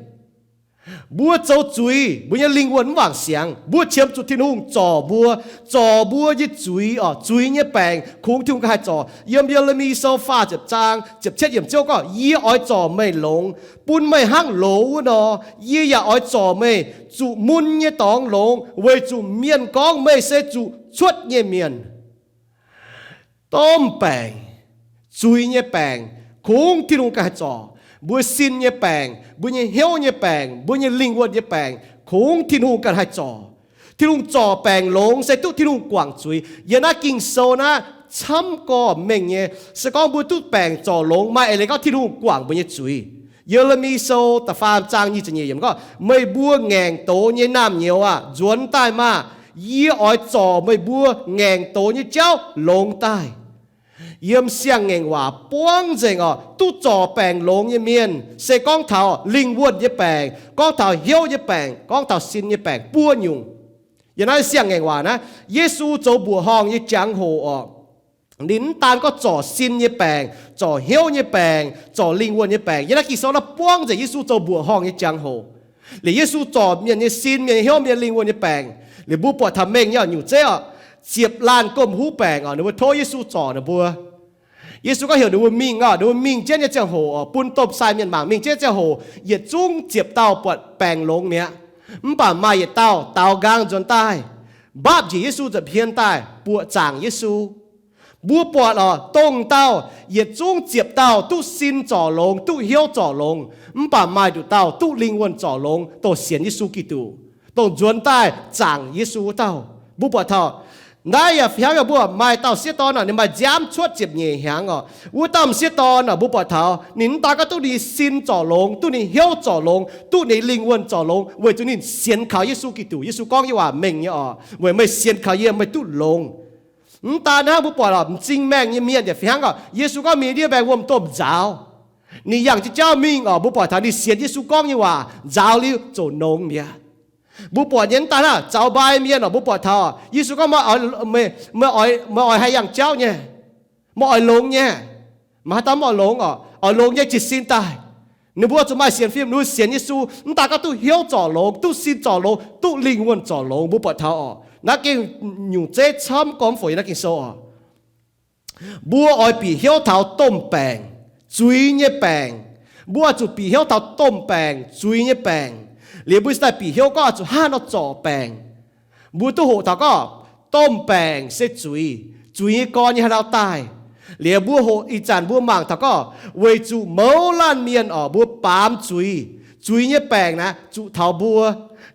Mbuo zoux zuiz, mbuo nyei lingh wuonh mv wangc siangx. Mbuo qiemx zuqc Tin-Hungh zorc mbuo, zorc mbuo nyei zuiz oc, zuiz nyei baengc kungx Tin-Hungh ganh haih zorc. Yiem Ye^le^mi Sou faah ziepc zaang ziepc cietv yiemc, Ziouv gorngv, Yie oix zorc meih longx, bun meih hnangv loz wuov nor. Yie yaac oix zorc meih zuqc mun nyei dorngx longx, weic zuqc mienh gorngv meih se zuqc cuotv nyei mienh. Domh baengc, zuiz nyei baengc, kungx Tin-Hungh ganh haih zorc. Mbuo sin nyei baengc, mbuo nyei hnyouv nyei baengc, mbuo nyei lingh wuonh nyei baengc, kungx Tin-Hungh ganh haih zorc. Tin-Hungh zorc baengc longx se duqv Tin-Hungh guangc zuiz. Yiem naaiv Ging-Sou naaiv camv gorqv mengh nyei. Se gorngv mbuo duqv baengc zorc longx, maaih eix leiz gorngv Tin-Hungh guangc mbuo nyei zuiz. Ye^le^mi Sou da'faam zaang nyic ziepc nyeic yiemc gorngv, Meih mbuo ngaengc doz nyei naamh nyouz aah! Nzuonx daaih maah! Yie oix zorc meih mbuo ngaengc doz nyei jauv longx daaih. Yiem Siang-Ngaengc Waac buangv nzengc oc, duqv zorc baengc longx nyei mienh se gorngv taux lingh wuonh nyei baengc, gorngv taux hnyouv nyei baengc, gorngv taux sin nyei baengc buo nyungc. Yiem naaiv Siang-Ngaengc Waac naaiv, Yesu zoux mbuoqc horngh nyei jangx-hoc oc, ninh mv daan gorngv zorc sin nyei baengc, zorc hnyouv nyei baengc, zorc lingh wuonh nyei baengc. Yiem naaiv Ging-Sou naaiv buangv nzengc Yesu zoux mbuoqc horngh nyei jangx-hoc. Liuz Yesu zorc mienh nyei sin, mienh nyei hnyouv, mienh lingh wuonh nyei baengc. Liuz mbuo buatc taux mengh nyei oc, nyungc zeiv oc, ziepc laanh gomh huv baengc oc, ninh mbuo tov Yesu zorc ninh mbuo. Yesu gorngv heuc ninh mbuo mingh oc, ninh mbuo mingh jienv nyei ziangh hoc oc, bun domh sai mienh mangc, mingh jienv ziangh hoc yietc zungv ziepc dauh buatc baengc longx mi'aqv. Mv baac maaih yietc dauh daaux nqaang nzuonx daaih, mbaapv njiec Yesu nza'hmien daaih buoqc zaangc Yesu. Mbuo buatc oc, dongh dauh yietc zungv ziepc dauh duqv sin zorc longx, duqv hnyouv zorc longx, mv baac maaih nduqc dauh duqv lingh wuonh zorc longx, dongh sienx Yesu Giduc, dongh nzuonx daaih zaangc Yesu wuov dauh. Mbuo buatc taux naaiv yaac fih hnangv, mbuo maaih dauh sieqv dorn oc, ninh maaih nziaamv cuotv ziepc nyeic hnyangx oc. Wuov dauh m'sieqv dorn oc, mbuo buatc taux ninh mv daan gorngv duqv ninh sin zorc longx, duqv ninh hnyouv zorc longx, duqv ninh lingh wuonh zorc longx, weic zuqc ninh sienx kaux Yesu Giduc. Yesu gorngv nyei waac mengh nyei oc, Weic meih sienx kaux yie, meih duqv longx. Mv daan hnangv, mbuo buatc oc, m'zing maengh nyei mienh yaac fih hnangv oc. Yesu gorngv mingh ndiev maengx wuom-domh nzaaux, ninh yangh jienv jauv mingh oc. Mbuo buatc taux ninh sienx Yesu gorngv nyei waac, nzaaux liuz ziouc longx mi'aqv. Mbuo buatc nyei mv daan hnangv, zaux mbai mienh oc, mbuo buatc taux Yesu gorngv, Meih oix, meih oix haih yangh jauv nyei, meih oix longx nyei. Maaih haaix dauh mv oix longx oc? Oix longx nyei jiez sin daaih. Ninh mbuo zuqc maaih sienx fim, ninh mbuo sienx Yesu, mv daan gorngv duqv hnyouv zorc longx, duqv sin zorc longx, duqv lingh wuonh zorc longx. Mbuo buatc taux oc, naaiv gengh nyungc zeiv camv gormx fouc yiem naaiv Ging-Sou oc. Mbuo oix bieqc hnyouv taux domh baengc, zuiz nyei baengc. Mbuo oix zuqc bieqc hnyouv taux domh baengc, zuiz nyei baengc. Liuz mbuo cingx daaih bieqc hnyouv gorngv oix zuqc hnangv haaix nor zorc baengc. Mbuo duqv hoqc taux gorngv domh baengc se zuiz, zuiz nyei gorn nyei haaix nor daaih. Liuz mbuo hoqc ih zanc mbuo mangc taux gorngv weic zuqc mouz laanh mienh oc, mbuo baamz zuiz. Zuiz nyei baengc naaiv zuqc taux mbuo.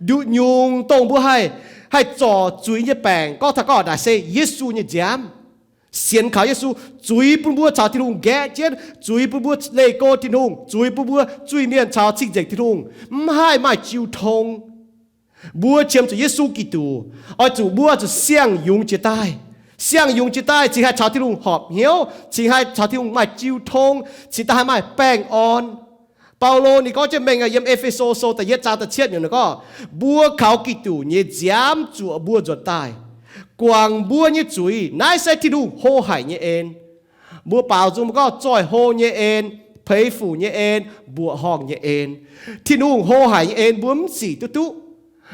Nduqc nyungc dongh mbuo haih, haih zorc zuiz nyei baengc, gorngv taux gorngv naaic se Yesu nyei nziaamv. Sienx kaux Yesu, zuiz bun mbuo caux Tin-Hungh nqaeqv jienv, zuiz bun mbuo leih go Tin-Hungh, zuiz bun mbuo zuiz-mienh caux cing-nzengc Tin-Hungh, mv haih maaih jiu tong. Mbuo qiemx zuqc Yesu Giduc, oix zuqc mbuo zuqc siang-yungz jiex daaih. Siang-yungz jiex daaih cingx haih caux Tin-Hungh horpc hnyouv, cingx haih caux Tin-Hungh maaih jiu tong, cingx daaih haih maaih baengh orn. Baulo ninh gorngv jienv mengh yiem E^fe^so Sou da'yietv zaang da'cietv yiemc gorngv, Mbuo kaux Giduc nyei nziaamv zuoqc mbuo nzuonx daaih, guangc mbuo nyei zuiz. Naaiv se Tin-Hungh hlo haic nyei en. Mbuo baaux nzung mbuo gorngv zoih hlo nyei en, peix fuc nyei en, mbuoqc horngh nyei en. Tin-Hungh hlo haic nyei en mbuo mv zic duqv duqv.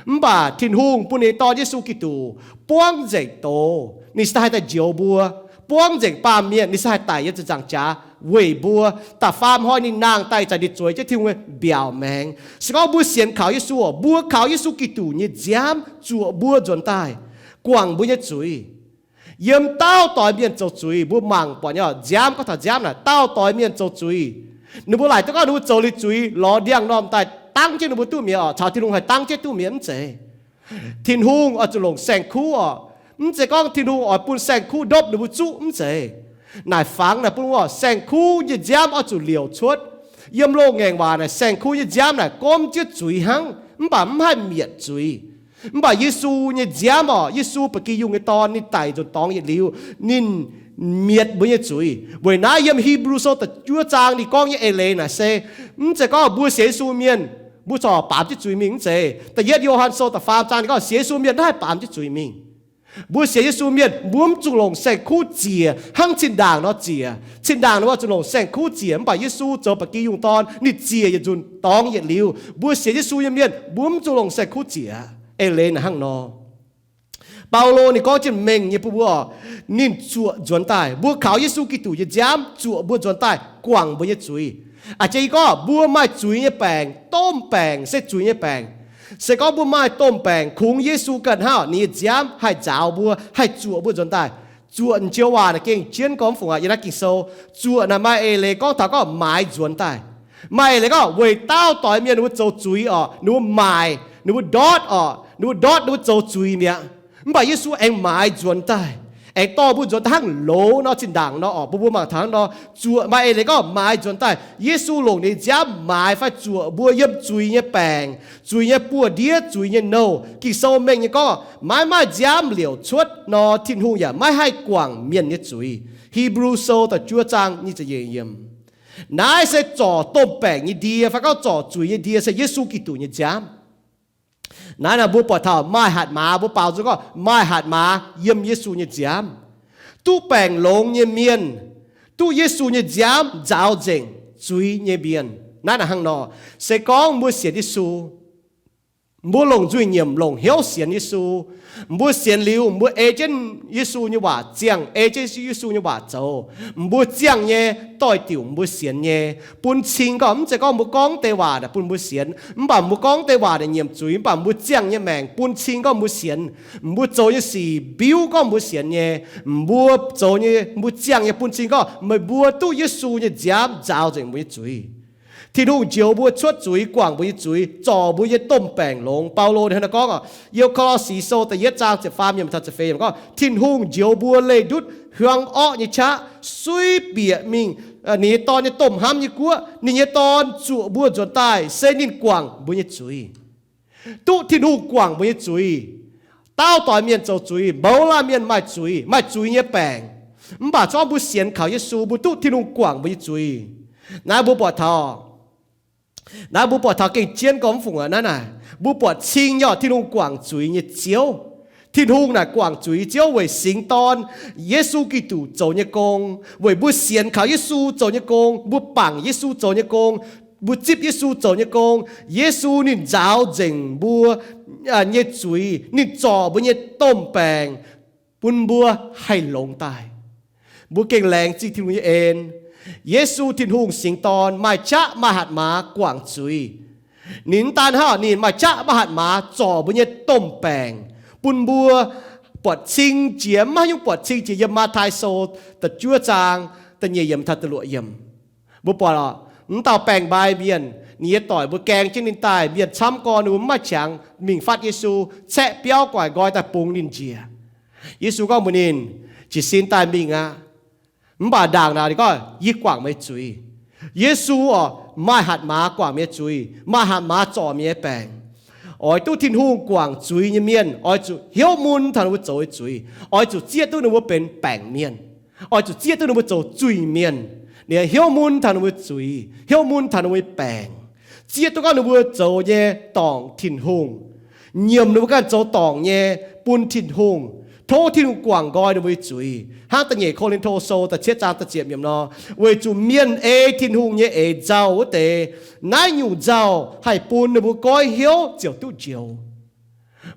Mv baac Tin-Hungh bun ninh Dorn Yesu Giduc buangv nzengc doz, ninh se haih daaih njoux mbuo. Buangv nzengc baamh mienh, ninh se haih daic yiem ziepc nzaangc jaax weic mbuo. Da'faam hnoi ninh nangh daaih ih zanc ninh zueiz jienv Tin-Hungh nyei mbiaauc maengx. Se gorngv mbuo sienx kaux Yesu, mbuo kaux Yesu Giduc nyei nziaamv zuoqc mbuo nzuonx daaih, guangc mbuo nyei zuiz. Yiem dauh doix mienh zoux zuiz, mbuo mangc buatc nyei, nziaamv, gorngv taux nziaamv naaic, dauh doix mienh zoux zuiz. Ninh mbuo laaic duqv gorngv ninh mbuo zoux liuz zuiz lorz ndiangx-normh daaih dangv jienv ninh mbuo duqv mi'aqv, caux Tin-Hungh haih dangv jienv duqv mi'aqv, mv zeiz. Tin-Hungh oix zuqc longc saeng-kuv oc. Mv zeiz gorngv Tin-Hungh oix bun saeng-kuv ndopv ninh mbuo zuqv, mv zeiz. Naaic fangx naaic bun mbuo, saeng-kuv nyei nziaamv oix zuqc liouc cuotv. Yiem loz-ngaengc waac naaic, saeng-kuv nyei nziaamv naaic gomv jienv zuiz hnangv, mv baac mv haih mietc zuiz. Mv baac Yesu nyei nziaamv oc, Yesu ba'gi yungh nyei Dorn, ninh daic nzuonx dorngx yietc liuz, ninh mietc mbuo nyei zuiz. Weic naaiv yiem Hipv^lu Sou da'juov zaang ninh gorngv nyei eix leiz naaic se, mv zeiz gorngv mbuo sienx Yesu mienh Mbuo corc baamz jienv zuiz mingh mv zeiz. Da'yietv Yo^han Sou da'faam zaang ninh gorngv sienx Yesu mienh naaiv baamz jienv zuiz mingh. Mbuo sienx Yesu mienh mbuo mv zuqc longc saeng-kuv ziec hnangv zinh ndaangc nor ziec. Zinh ndaangc nor zuqc longc saeng-kuv ziec, mv baac Yesu zoux ba'gi yungh dorn, ninh ziec yietc nzunc dorngx yietc liuz. Mbuo sienx Yesu nyei mienh mbuo mv zuqc longc saeng-kuv ziec. Eix leiz naaic hnangv nor. Baulo ninh gorngv jienv mengh nyei bun mbuo oc, ninh zuoqc nzuonx daaih. Mbuo kaux Yesu Giduc nyei nziaamv zuoqc mbuo nzuonx daaih guangc mbuo nyei zuiz. A'jang yie gorngv mbuo maaih zuiz nyei baengc, domh baengc se zuiz nyei baengc. Se gorngv mbuo maaih domh baengc, kungx Yesu ganh hnangv, ninh nyei nziaamv haih nzaaux mbuo, haih zuoqc mbuo nzuonx daaih. Zuoqc joux waac naaic gengh jienv gorngv fungc aqv, yiem naaiv Ging-Sou. Zuoqc naaic maaih eix leiz gorngv taux gorngv maaiz nzuonx daaih. Maaih eix leiz gorngv weic daauh doix mienh ninh mbuo zoux zuiz oc, ninh mbuo maaic, ninh mbuo ndortv oc, ninh mbuo ndortv ninh mbuo zoux zuiz mi'aqv. Mv baac Yesu aengx maaiz nzuonx daaih, aengx dorh mbuo nzuonx daaih hnangv loz nor, zinh ndaangc nor oc, bun mbuo mangc taux hnangv nor. Zuoqc maaih eix leiz gorngv maaiz nzuonx daaih. Yesu longc ninh nziaamv maaiz fai zuoqc mbuo yiem zuiz nyei baengc, zuiz nyei buoz-ndiev, zuiz nyei nouh. Ging-Sou mengh nyei gorngv, maiv maaih nziaamv liouc cuotv nor, Tin-Hungh yaac maiv haih guangc mienh nyei zuiz. Hipv^lu Sou da'juov zaang nyic ziepc nyeic yiemc. Naaiv se zorc domh baengc nyei ndie fai gorngv zorc zuiz nyei ndie se Yesu Giduc nyei nziaamv. Naaiv naaic mbuo buatc taux maaih hatc maaz, mbuo baaux nzung gorngv maaih hatc maaz yiem Yesu nyei nziaamv. Duqv baengc longx nyei mienh, duqv Yesu nyei nziaamv nzaaux nzengc zuiz nyei mienh. Naaiv naaic hnangv nor, se gorngv mbuo sienx Yesu, mbuo longc nzuih nyiemc longc hnyouv sienx Yesu, mbuo sienx liuz mbuo ei jienv Yesu nyei waac ziangh, ei jienv Yesu nyei waac zoux, mbuo ziangh nyei doix-diuc mbuo sienx nyei bun cing gorngv, mv zeiz gorngv mbuo gorngv deix waac naaic bun mbuo sienx, mv baac mbuo gorngv deix waac naaic nyiemc zuiz, mv baac mbuo ziangh nyei maengc bun cing gorngv mbuo sienx. Mbuo zoux nyei sic biuv gorngv mbuo sienx nyei. Mbuo zoux nyei, mbuo ziangh nyei bun cing gorngv meih mbuo duqv Yesu nyei nziaamv nzaaux nzengc mbuo nyei zuiz. Tin-Hungh njoux mbuo cuotv zuiz, guangc mbuo nyei zuiz, zorc mbuo nyei domh baengc longx. Baulo ninh hnangv naaiv gorngv oc, yiem Ko^lo^si Sou da'yietv zaang ziepc faam yiemc taux ziepc feix yiemc gorngv, Tin-Hungh njoux mbuo leih ndutv hiuang orqv nyei qaqv, suiv bieqc mingh ninh nyei Dorn nyei domh hnamv nyei guoqv. Ninh nyei Dorn zuoqc mbuo nzuonx daaih se ninh guangc mbuo nyei zuiz. Duqv Tin-Hungh guangc mbuo nyei zuiz. Daauh doix mienh zoux zuiz, mouz laanh mienh maaih zuiz, maaih zuiz nyei baengc. Mv baac se gorngv mbuo sienx kaux Yesu, mbuo duqv Tin-Hungh guangc mbuo nyei zuiz. Naaiv mbuo buatc taux, naaiv mbuo buatc taux gengh jienv gorngv fungc aqv. Naaiv naaic mbuo buatc cing nyei oc, Tin-Hungh guangc zuiz nyei Ziouv. Tin-Hungh naaic guangc zuiz nyei Ziouv weic singx dorn, Yesu Giduc zoux nyei gong, weic mbuo sienx kaux Yesu zoux nyei gong, mbuo bangc Yesu zoux nyei gong, mbuo zipv Yesu zoux nyei gong. Yesu ninh nzaaux nzengc mbuo nyei zuiz, ninh zorc mbuo nyei domh baengc bun mbuo haih longx daaih. Mbuo gengh laengz zingh Tin-Hungh nyei en. Yesu, Tin-Hungh singx dorn, maaih qaqv maaih hatc maaz guangc zuiz. Ninh mv daan hnangv, ninh maaih qaqv maaih hatc maaz zorc mbuo nyei domh baengc bun mbuo buatc cing jiex, maiv nyungc buatc cing jiex. Yiem Matv^tai Sou da'juov zaang da'nyeic yiemc taux da'luoqc yiemc, mbuo buatc oc, m'dauh baeng-mbai mienh, ninh nyei doic mbuo gaeng jienv ninh daaih, mienh camv gorn ninh mbuo mv maaih qangx mingh fatv Yesu, caeqv biauv guaic nqoi daaih bungx ninh njiec. Yesu gorngv mbuox ninh, Jiez sin daaih mingh aqv. Mv baac ndaangc naaic ninh gorngv, Yie guangc meih zuiz. Yesu oc, maaih hatc maaz guangc meih zuiz, maaih hatc maaz zorc meih nyei baengc. Oix duqv Tin-Hungh guangc zuiz nyei mienh oix zuqc hnyouv mun taux ninh mbuo zoux nyei zuiz. Oix zuqc zieqv duqv ninh mbuo benx baengc mienh. Oix zuqc zieqv duqv ninh mbuo zoux zuiz mienh. Ninh hnyouv mun taux ninh mbuo zuiz, hnyouv mun taux ninh mbuo nyei baengc, zieqv duqv gorngv ninh mbuo zoux nyei dorngc Tin-Hungh, nyiemc ninh mbuo ganh zoux dorngc nyei bun Tin-Hungh. Tov Tin-Hungh guangc nqoi ninh mbuo nyei zuiz. Hnangv da'nyeic Ko^lin^to Sou da'cietv zaang da'ziepc yiemc nor, weic zuqc mienh ei Tin-Hungh nyei eix nzauh wuov deix, naaiv nyungc nzauh haih bun ninh mbuo goiv hnyouv ziouc duqv njoux.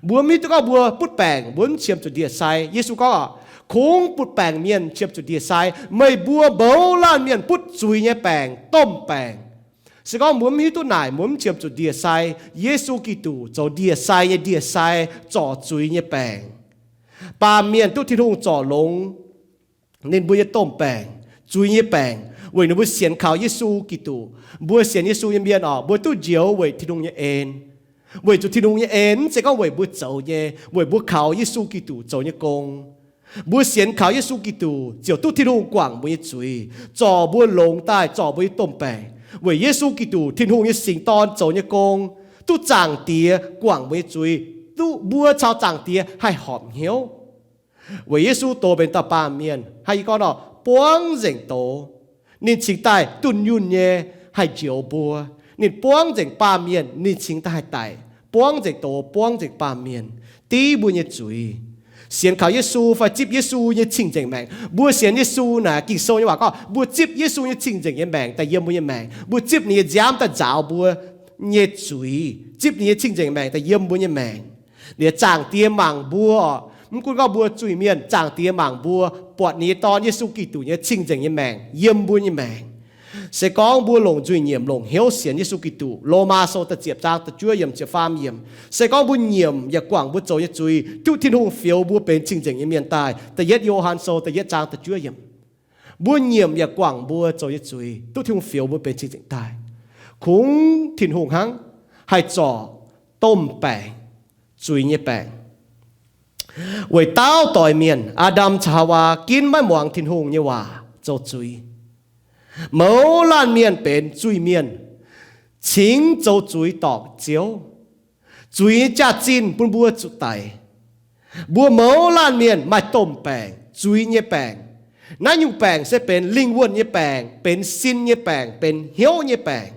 Mbuo mv hiuv duqv gorngv mbuo butv baengc mbuo mv qiemx zuqc ndie-sai. Yesu gorngv oc, Kungx butv baengc mienh qiemx zuqc ndie-sai. Meih mbuo mouz laanh mienh butv zuiz nyei baengc, domh baengc. Se gorngv mbuo mv hiuv duqv naaic, mbuo mv qiemx zuqc ndie-sai. Yesu Giduc zoux ndie-sai nyei ndie-sai, zorc zuiz nyei baengc. Baamh mienh duqv Tin-Hungh zorc longx ninh mbuo nyei domh baengc, zuiz nyei baengc, weic ninh mbuo sienx kaux Yesu Giduc. Mbuo sienx Yesu nyei mienh oc, mbuo duqv njoux weic Tin-Hungh nyei en. Weic zuqc Tin-Hungh nyei en, mv zeiz gorngv weic mbuo zoux nyei, weic mbuo kaux Yesu Giduc zoux nyei gong. Mbuo sienx kaux Yesu Giduc ziouc duqv Tin-Hungh guangc mbuo nyei zuiz, zorc mbuo longx daaih, zorc mbuo nyei domh baengc. Weic Yesu Giduc, Tin-Hungh nyei singx dorn zoux nyei gong, duqv Zaangc Diex guangc mbuo nyei zuiz, duqv mbuo caux Zaangc Diex haih horpc hnyouv. Weic Yesu doz benx dauh baamh mienh, hnangv yie gorngv nor, buangv nzengc doz. Ninh cingx daaih dunh yunh nyei haih njoux mbuo. Ninh buangv nzengc baamh mienh, ninh cingx daaih haih daic, buangv nzengc doz, buangv nzengc baamh mienh, div mbuo nyei zuiz. Sienx kaux Yesu fai zipv Yesu nyei cing-nzengc maengc. Mbuo sienx Yesu naaic, Ging-Sou nyei waac gorngv mbuo zipv Yesu nyei cing-nzengc nyei maengc daaih yiem mbuo nyei maengc. Mbuo zipv ninh nyei nziaamv daaih nzaaux mbuo nyei zuiz, zipv ninh nyei cing-nzengc maengc daaih yiem mbuo nyei maengc. Liuz Zaangc Diex mangc mbuo, mv gunv gorngv mbuo zuiz-mienh, Zaangc Diex mangc mbuo, buatc ninh nyei Dorn, Yesu Giduc, nyei cing-nzengc nyei maengc yiem mbuo nyei maengc. Se gorngv mbuo longc nzuih nyiemc, longc hnyouv sienx Yesu Giduc, Lomaa Sou da'ziepc zaang da'juov yiemc, ziepc faam yiemc, se gorngv mbuo nyiemc yaac guangc mbuo zoux nyei zuiz, duqv Tin-Hungh fioux mbuo benx cing-nzengc nyei mienh daaih. Da'yietv Yo^han Sou da'yietv zaang da'juov yiemc. Mbuo nyiemc yaac guangc mbuo zoux nyei zuiz, duqv Tin-Hungh fioux mbuo benx cing-nzengc daaih. Kungx Tin-Hungh hnangv haih zorc domh baengc, zuiz nyei baengc. Weic dauh doix mienh, Aa^ndam caux Haawaa, ginv maiv muangx Tin-Hungh nyei waac, zoux zuiz. Mouz laanh mienh benx zuiz-mienh, cingx zoux zuiz dorngc Ziouv. Zuiz nyei jaax-zinh bun mbuo zuqc daic. Mbuo mouz laanh mienh maaih domh baengc, zuiz nyei baengc. Naaiv nyungc baengc se benx lingh wuonh nyei baengc, benx sin nyei baengc, benx hnyouv nyei baengc.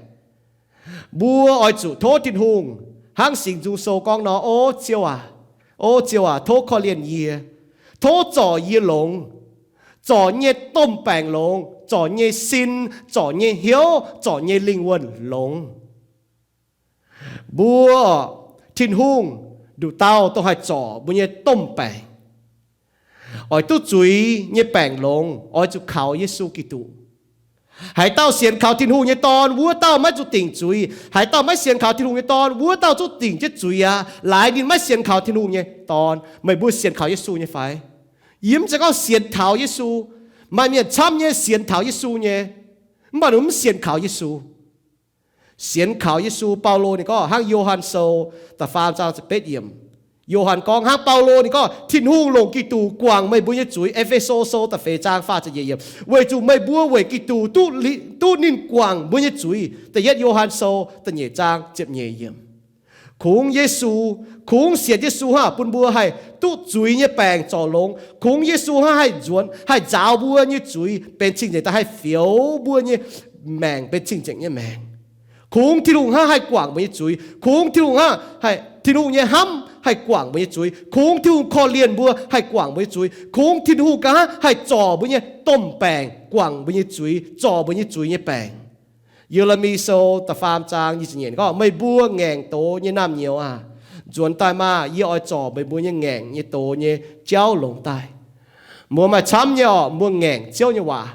Mbuo oix zuqc tov Tin-Hungh, hnangv Singx Nzung Sou gorngv nor, O Ziouv aac, O Ziouv aac, tov korv-lienh yie, tov zorc yie longx, zorc nyei domh baengc longx, zorc nyei sin, zorc nyei hnyouv, zorc nyei lingh wuonh longx. Mbuo, Tin-Hungh, nduqc dauh dongh haih zorc mbuo nyei domh baengc. Oix duqv zuiz nyei baengc longx, oix zuqc kaux Yesu Giduc. Haaix dauh sienx kaux Tin-Hungh nyei Dorn, wuov dauh maiv zuqc dingc zuiz. Haaix dauh maiv sienx kaux Tin-Hungh nyei Dorn, wuov dauh zuqc dingc jienv zuiz aqv. Laaix ninh maiv sienx kaux Tin-Hungh nyei Dorn. Meih mbuo sienx kaux Yesu nyei fai? Yie mv zeiz gorngv sienx taux Yesu. Maaih mienh camv nyei sienx taux Yesu nyei, mv baac ninh mv sienx kaux Yesu. Sienx kaux Yesu, Baulo ninh gorngv hnangv Yo^han Sou da'faam zaang ziepc betv yiemc. Yo^han gorngv hnangv Baulo ninh gorngv, Tin-Hungh longc Giduc guangc meih mbuo nyei zuiz. E^fe^so Sou da'feix zaang faah ziepc nyeic yiemc, weic zuqc meih mbuo weic Giduc duqv ninh guangc mbuo nyei zuiz. Da'yietv Yo^han Sou da'nyeic zaang ziepc nyeic yiemc. Kungx Yesu, kungx sienx Yesu hnangv bun mbuo haih duqv zuiz nyei baengc zorc longx. Kungx Yesu hnangv haih nzuonx, haih nzaaux mbuo nyei zuiz benx cing-nzengc daaih, haih fioux mbuo nyei maengc benx cing-nzengc nyei maengc. Kungx Tin-Hungh hnangv haih guangc mbuo nyei zuiz. Kungx Tin-Hungh hnangv, Tin-Hungh nyei hnamv haih guangc mbuo nyei zuiz. Kungx Tin-Hungh korv-lienh mbuo haih guangc mbuo nyei zuiz. Kungx Tin-Hungh ganh hnangv haih zorc mbuo nyei domh baengc, guangc mbuo nyei zuiz, zorc mbuo nyei zuiz nyei baengc. Ye^le^mi Sou da'faam zaang nyic ziepc nyeic gorngv, Meih mbuo ngaengc doz nyei naamh nyouz aah! Nzuonx daaih maah! Yie oix zorc meih mbuo nyei ngaengc nyei doz nyei jauv longx daaih. Mbuo maaih camv nyei orqc, mbuo ngaengc Ziouv nyei waac.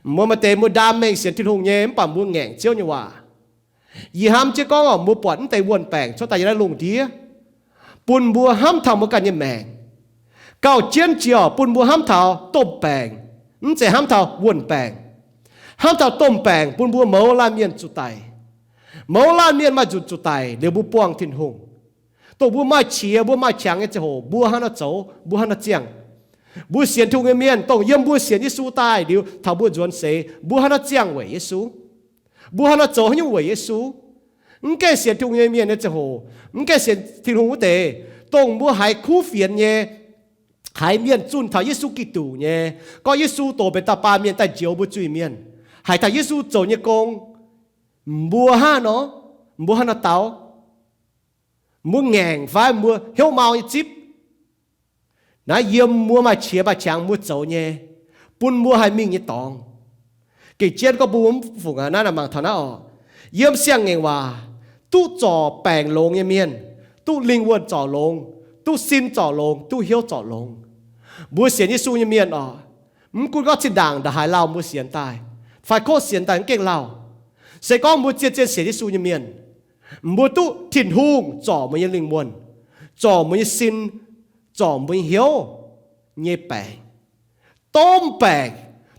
Mbuo maaih deix mbuo ndaam mengh sienx Tin-Hungh nyei, mv baac mbuo ngaengc Ziouv nyei waac. Yie hnamv jienv gorngv orqc, mbuo buatc mv deix wuonh baengc cuotv daaih yiem naaiv lungh ndiev, bun mbuo hnamv taux mbuo ganh nyei maengc. Gauh jienv jiex orqc, bun mbuo hnamv taux domh baengc, mv zeiz hnamv taux wuonh baengc. Hnamv taux domh baengc bun mbuo mouz laanh mienh zuqc daic. Mouz laanh mienh maaih nzunc zuqc daic liuz mbuo buangh Tin-Hungh. Dongh mbuo maaih qiex mbuo maaih qangx nyei ziangh hoc mbuo hnangv naaiv zoux, mbuo hnangv naaiv ziangh. Mbuo sienx Tin-Hungh nyei mienh, dongh yiem mbuo sienx Yesu daaih liuz taux mbuo nzuonx seix, mbuo hnangv naaiv ziangh weic Yesu. Mbuo hnangv naaiv zoux haaix nyungc weic Yesu? Mv gaengh sienx Tin-Hungh nyei mienh nyei ziangh hoc, mv gaengh sienx Tin-Hungh wuov deix, dongh mbuo haiz kuv fienx nyei, haiz mienh zunh taux Yesu Giduc nyei, gorngv Yesu doqc benx dauh baamh mienh daaih njoux mbuo zuiz-mienh, haiz taux Yesu zoux nyei gong, mbuo hnangv nor, mbuo hnangv naaiv dau, mbuo ngaengc fai mbuo hnyouv mau nyei zipv? Naaiv yiem mbuo maaih qiex maaih qangx mbuo zoux nyei, bun mbuo haih mingh nyei dorngx. Gengh jienv gorngv mbuo mv fungc aqv. Naaiv mangc taux naaiv orqc, yiem siang-ngaengc waac, duqv zorc baengc longx nyei mienh, duqv lingh wuonh zorc longx, duqv sin zorc longx, duqv hnyouv zorc longx. Mbuo sienx Yesu nyei mienh orqc, mv gunv gorngv zinh ndaangc ndongc haaix lauh mbuo sienx daaih, fai kov sienx daaih mv gengh lauh. Se gorngv mbuo zien-zien sienx Yesu nyei mienh, mbuo duqv Tin-Hungh zorc mbuo nyei lingh wuonh, zorc mbuo nyei sin, zorc mbuo nyei hnyouv nyei baengc. Domh baengc,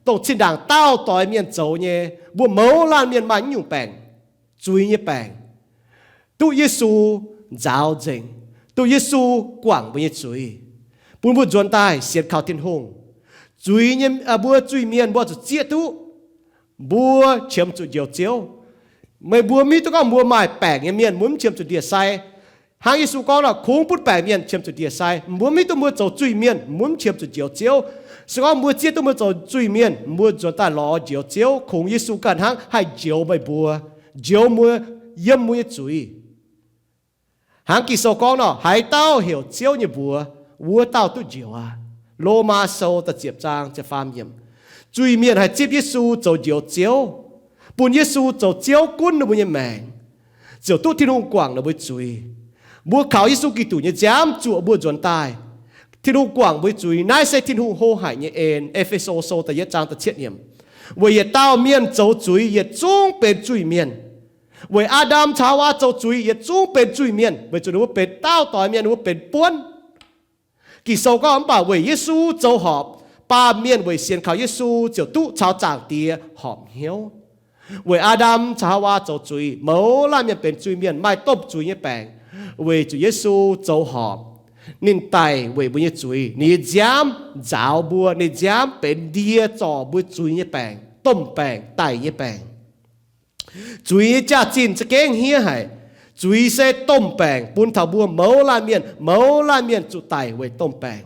dongh zinh ndaangc dauh doix mienh zoux nyei, mbuo mouz laanh mienh maaih naaiv nyungc baengc, zuiz nyei baengc, duqv Yesu nzaaux nzengc, duqv Yesu guangc mbuo nyei zuiz, bun mbuo nzuonx daaih sienx kaux Tin-Hungh. Zuiz nyei, mbuo zuiz-mienh mbuo zuqc zieqv duqv, mbuo qiemx zuqc Njoux Ziouv. Meih mbuo mv hiuv duqv gorngv mbuo maaih baengc nyei mienh mbuo mv qiemx zuqc ndie-sai. Hnangv Yesu gorngv nor, kungx butv baengc mienh qiemx zuqc ndie-sai. Mbuo mv hiuv duqv mbuo zoux zuiz-mienh mbuo mv qiemx zuqc Njoux Ziouv. Se gorngv mbuo zieqv duqv mbuo zoux zuiz-mienh, mbuo nzuonx daaih lorz Njoux Ziouv, kungx Yesu ganh hnangv haih njoux meih mbuo. njoux mbuo, yiem mbuo nyei zuiz. Hnangv Ging-Sou gorngv nor, haaix dauh heuc Ziouv nyei mbuox, wuov dauh duqv njoux aqv. Lomaa Sou da'ziepc zaang ziepc faam yiemc. Zuiz-mienh haih zipv Yesu zoux Njoux Ziouv, bun Yesu zoux Ziouv gunv ninh mbuo nyei maengc, ziouc duqv Tin-Hungh guangc ninh mbuo zuiz. Mbuo kaux Yesu Giduc nyei nziaamv zuoqc mbuo nzuonx daaih, Tin-Hungh guangc mbuo zuiz. Naaiv se Tin-Hungh hlo haic nyei en. E^fe^so Sou da'yietv zaang da'cietv yiemc. Weic yietc dauh mienh zoux zuiz, yietc zungv benx zuiz-mienh. Weic Aa^ndam caux Haawaa zoux zuiz, yietc zungv benx zuiz-mienh, weic zuqc ninh mbuo benx daauh doix mienh, ninh mbuo benx buonv. Ging-Sou gorngv, mv baac weic Yesu zoux horpc, baamh mienh weic sienx kaux Yesu ziouc duqv caux Zaangc Diex horpc hnyouv. Weic Aa^ndam caux Haawaa zoux zuiz, mouz laanh mienh benx zuiz-mienh, maaih domh zuiz nyei baengc. Weic zuqc Yesu zoux horpc, ninh daic weic mbuo nyei zuiz. Ninh nyei nziaamv nzaaux mbuo, ninh nziaamv benx ndie zorc mbuo zuiz nyei baengc, domh baengc, daic nyei baengc. Zuiz nyei jaax-zinh za'gengh hniev haic. Zuiz se domh baengc bun taux mbuo mouz laanh mienh. Mouz laanh mienh zuqc daic weic domh baengc.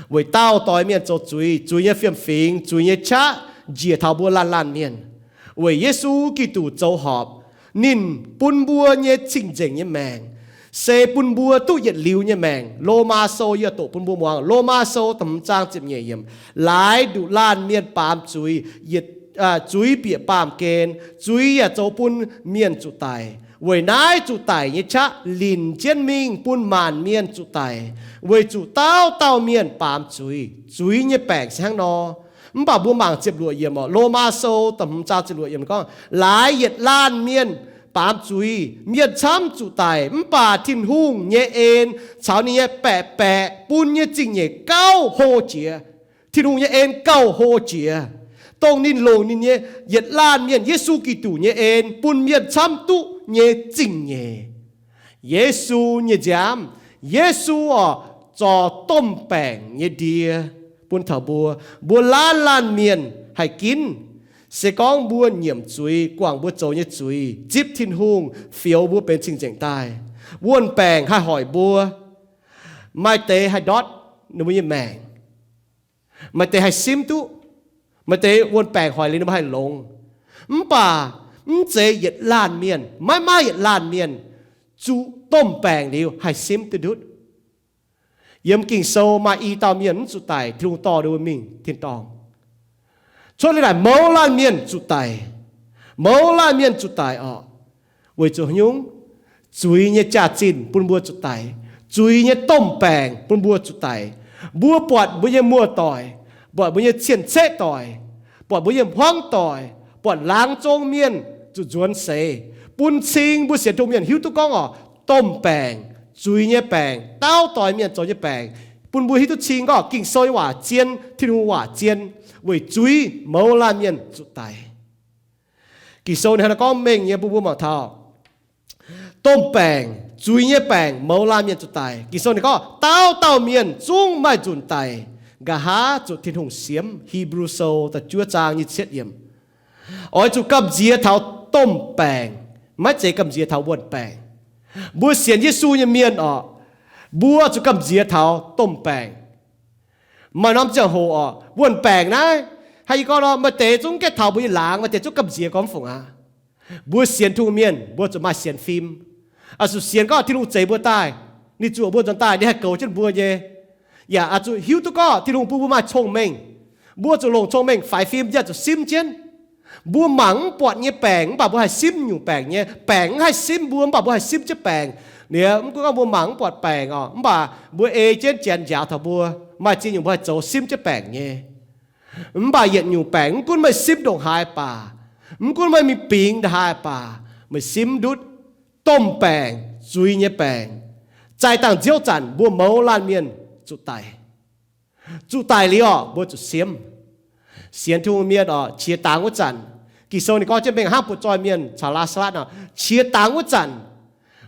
Weic daauh doix mienh zoux zuiz, zuiz nyei fiem-fingx, zuiz nyei qaqv njiec taux mbuo laanh laanh mienh. Weic Yesu Giduc zoux horpc, ninh bun mbuo nyei cing-nzengc nyei maengc se bun mbuo duqv yietc liuz nyei maengc. Lomaa Sou yie doqc bun mbuo muangx. Lomaa Sou da'hmz zaang ziepc nyeic yiemc. Laaix nduqc laanh mienh baamz zuiz, zuiz bieqc baamh gen, zuiz yaac zoux bun mienh zuqc daic. Weic naaiv zuqc daic nyei qaqv linc jienv mingh bun maanc mienh zuqc daic, weic zuqc dauh dauh mienh baamz zuiz. Zuiz nyei baengc se hnangv nor. Mv baac mbuo mangc ziepc luoqc yiemc oc. Lomaa Sou da'hmz zaang ziepc luoqc yiemc gorngv, laaix yietc laanh mienh baamz zuiz, mienh camv zuqc daic, mv baac Tin-Hungh nyei en caux ninh nyei baeqc baeqc bun nyei zingh nyeic gauh hlo jiex. Tin-Hungh nyei en gauh hlo jiex, dongh ninh longc ninh nyei yietc laanh mienh Yesu Giduc nyei en bun mienh camv duqv nyei zingh nyeic. Yesu nyei nziaamv, Yesu oc, zorc domh baengc nyei ndie bun taux mbuo. Mbuo laanh laanh mienh haih ginv. Se gorngv mbuo nyiemc zuiz, guangc mbuo zoux nyei zuiz, zipv Tin-Hungh, fioux mbuo benx cing-nzengc daaih, wuon-baengc haih hoic mbuo. Maaih deix haih ndortv ninh mbuo nyei maengc. Maaih deix haih simv duqv. Maaih deix wuon-baengc hoic liuz ninh mbuo haih longx. Mv baac mv zeiz yietc laanh mienh, maiv maaih yietc laanh mienh zuqc domh baengc liuz haih simv duqv ndutv. Yiem Ging-Sou maaih i dauh mienh mv zuqc daic, Tin-Hungh dorh ninh mbuo mingh tin-dorngh. Cuotv liuz naaic mouz laanh mienh zuqc daic. Mouz laanh mienh zuqc daic oc. Weic zuqc haaix nyungc? Zuiz nyei jaax-zinh bun mbuo zuqc daic. Zuiz nyei domh baengc bun mbuo zuqc daic. Mbuo buatc mbuo nyei muoz-doic, buatc mbuo nyei cien-ceqv doic, buatc mbuo nyei hmuangv doic, buatc laangz zong mienh zuqc nzuonx seix, bun cing mbuo sienx Tin-Hungh mienh hiuv duqv gorngv oc, domh baengc, zuiz nyei baengc, dauh doix mienh zoux nyei baengc, bun mbuo hiuv duqv cing gorngv Ging-Sou nyei waac zien, Tin-Hungh waac zien, weic zuiz mouz laanh mienh zuqc daic. Ging-Sou ninh hnangv naaiv gorngv mengh nyei bun mbuo mangc taux domh baengc, zuiz nyei baengc, mouz laanh mienh zuqc daic. Ging-Sou ninh gorngv dauh dauh mienh zungv maaih nzunc daic, nqa'haav zuqc Tin-Hungh siemv. Hipv^lu Sou da'juov zaang nyic ziepc yietv yiemc. Oix zuqc gamh nziex taux domh baengc, maiv zeiz gamh nziex taux wuon-baengc. Mbuo sienx Yesu nyei mienh oc, mbuo zuqc gamh nziex taux domh baengc. Maaih norm ziangh hoc oc, wuon-baengc naaiv, hnangv yie gorngv nor, maaih deix zungv gaengh taux mbuo nyei laangz, maaih deix zungv gamh nziex gormx fungc aqv. Mbuo sienx Tin-Hungh mienh mbuo zuqc maaih sienx fim. Oix zuqc sienx gorngv Tin-Hungh zeix mbuo daaih, ninh zuoqc mbuo nzuonx daaih, ninh haih goux jienv mbuo nyei. Yaac oix zuqc hiuv duqv gorngv Tin-Hungh bun mbuo maaih cong-mengh. Mbuo zuqc longc cong-mengh faix fim, yaac zuqc simv jienv. Mbuo mangc mv buatc nyei baengc, mv baac mbuo haih simv nyungc baengc nyei. Baengc mv haih simv mbuo, mv baac mbuo haih simv jienv baengc. Liuz mv gunv gorngv mbuo mangc mv buatc baengc oc, mv baac mbuo ei jienv janx njaaux taux mbuo, maaih ziex nyungc mbuo haih zoux simv jienv baengc nyei. Mv baac yietc nyungc baengc, mv gunv meih simv ndongc haaix baac, mv gunv meih mingh bingx ndongc haaix baac, meih simv ndutv domh baengc, zuiz nyei baengc, zaih dangh nziouv zanc mbuo mouz laanh mienh zuqc daic. Zuqc daic liuz oc, mbuo zuqc siemv. Sienx Tin-Hungh mienh oc, qiex dangx wuov zanc, Ging-Sou ninh gorngv jienv mengh hnangv butv-zoih mienh caux Laa^saa^latv nor, qiex dangx wuov zanc,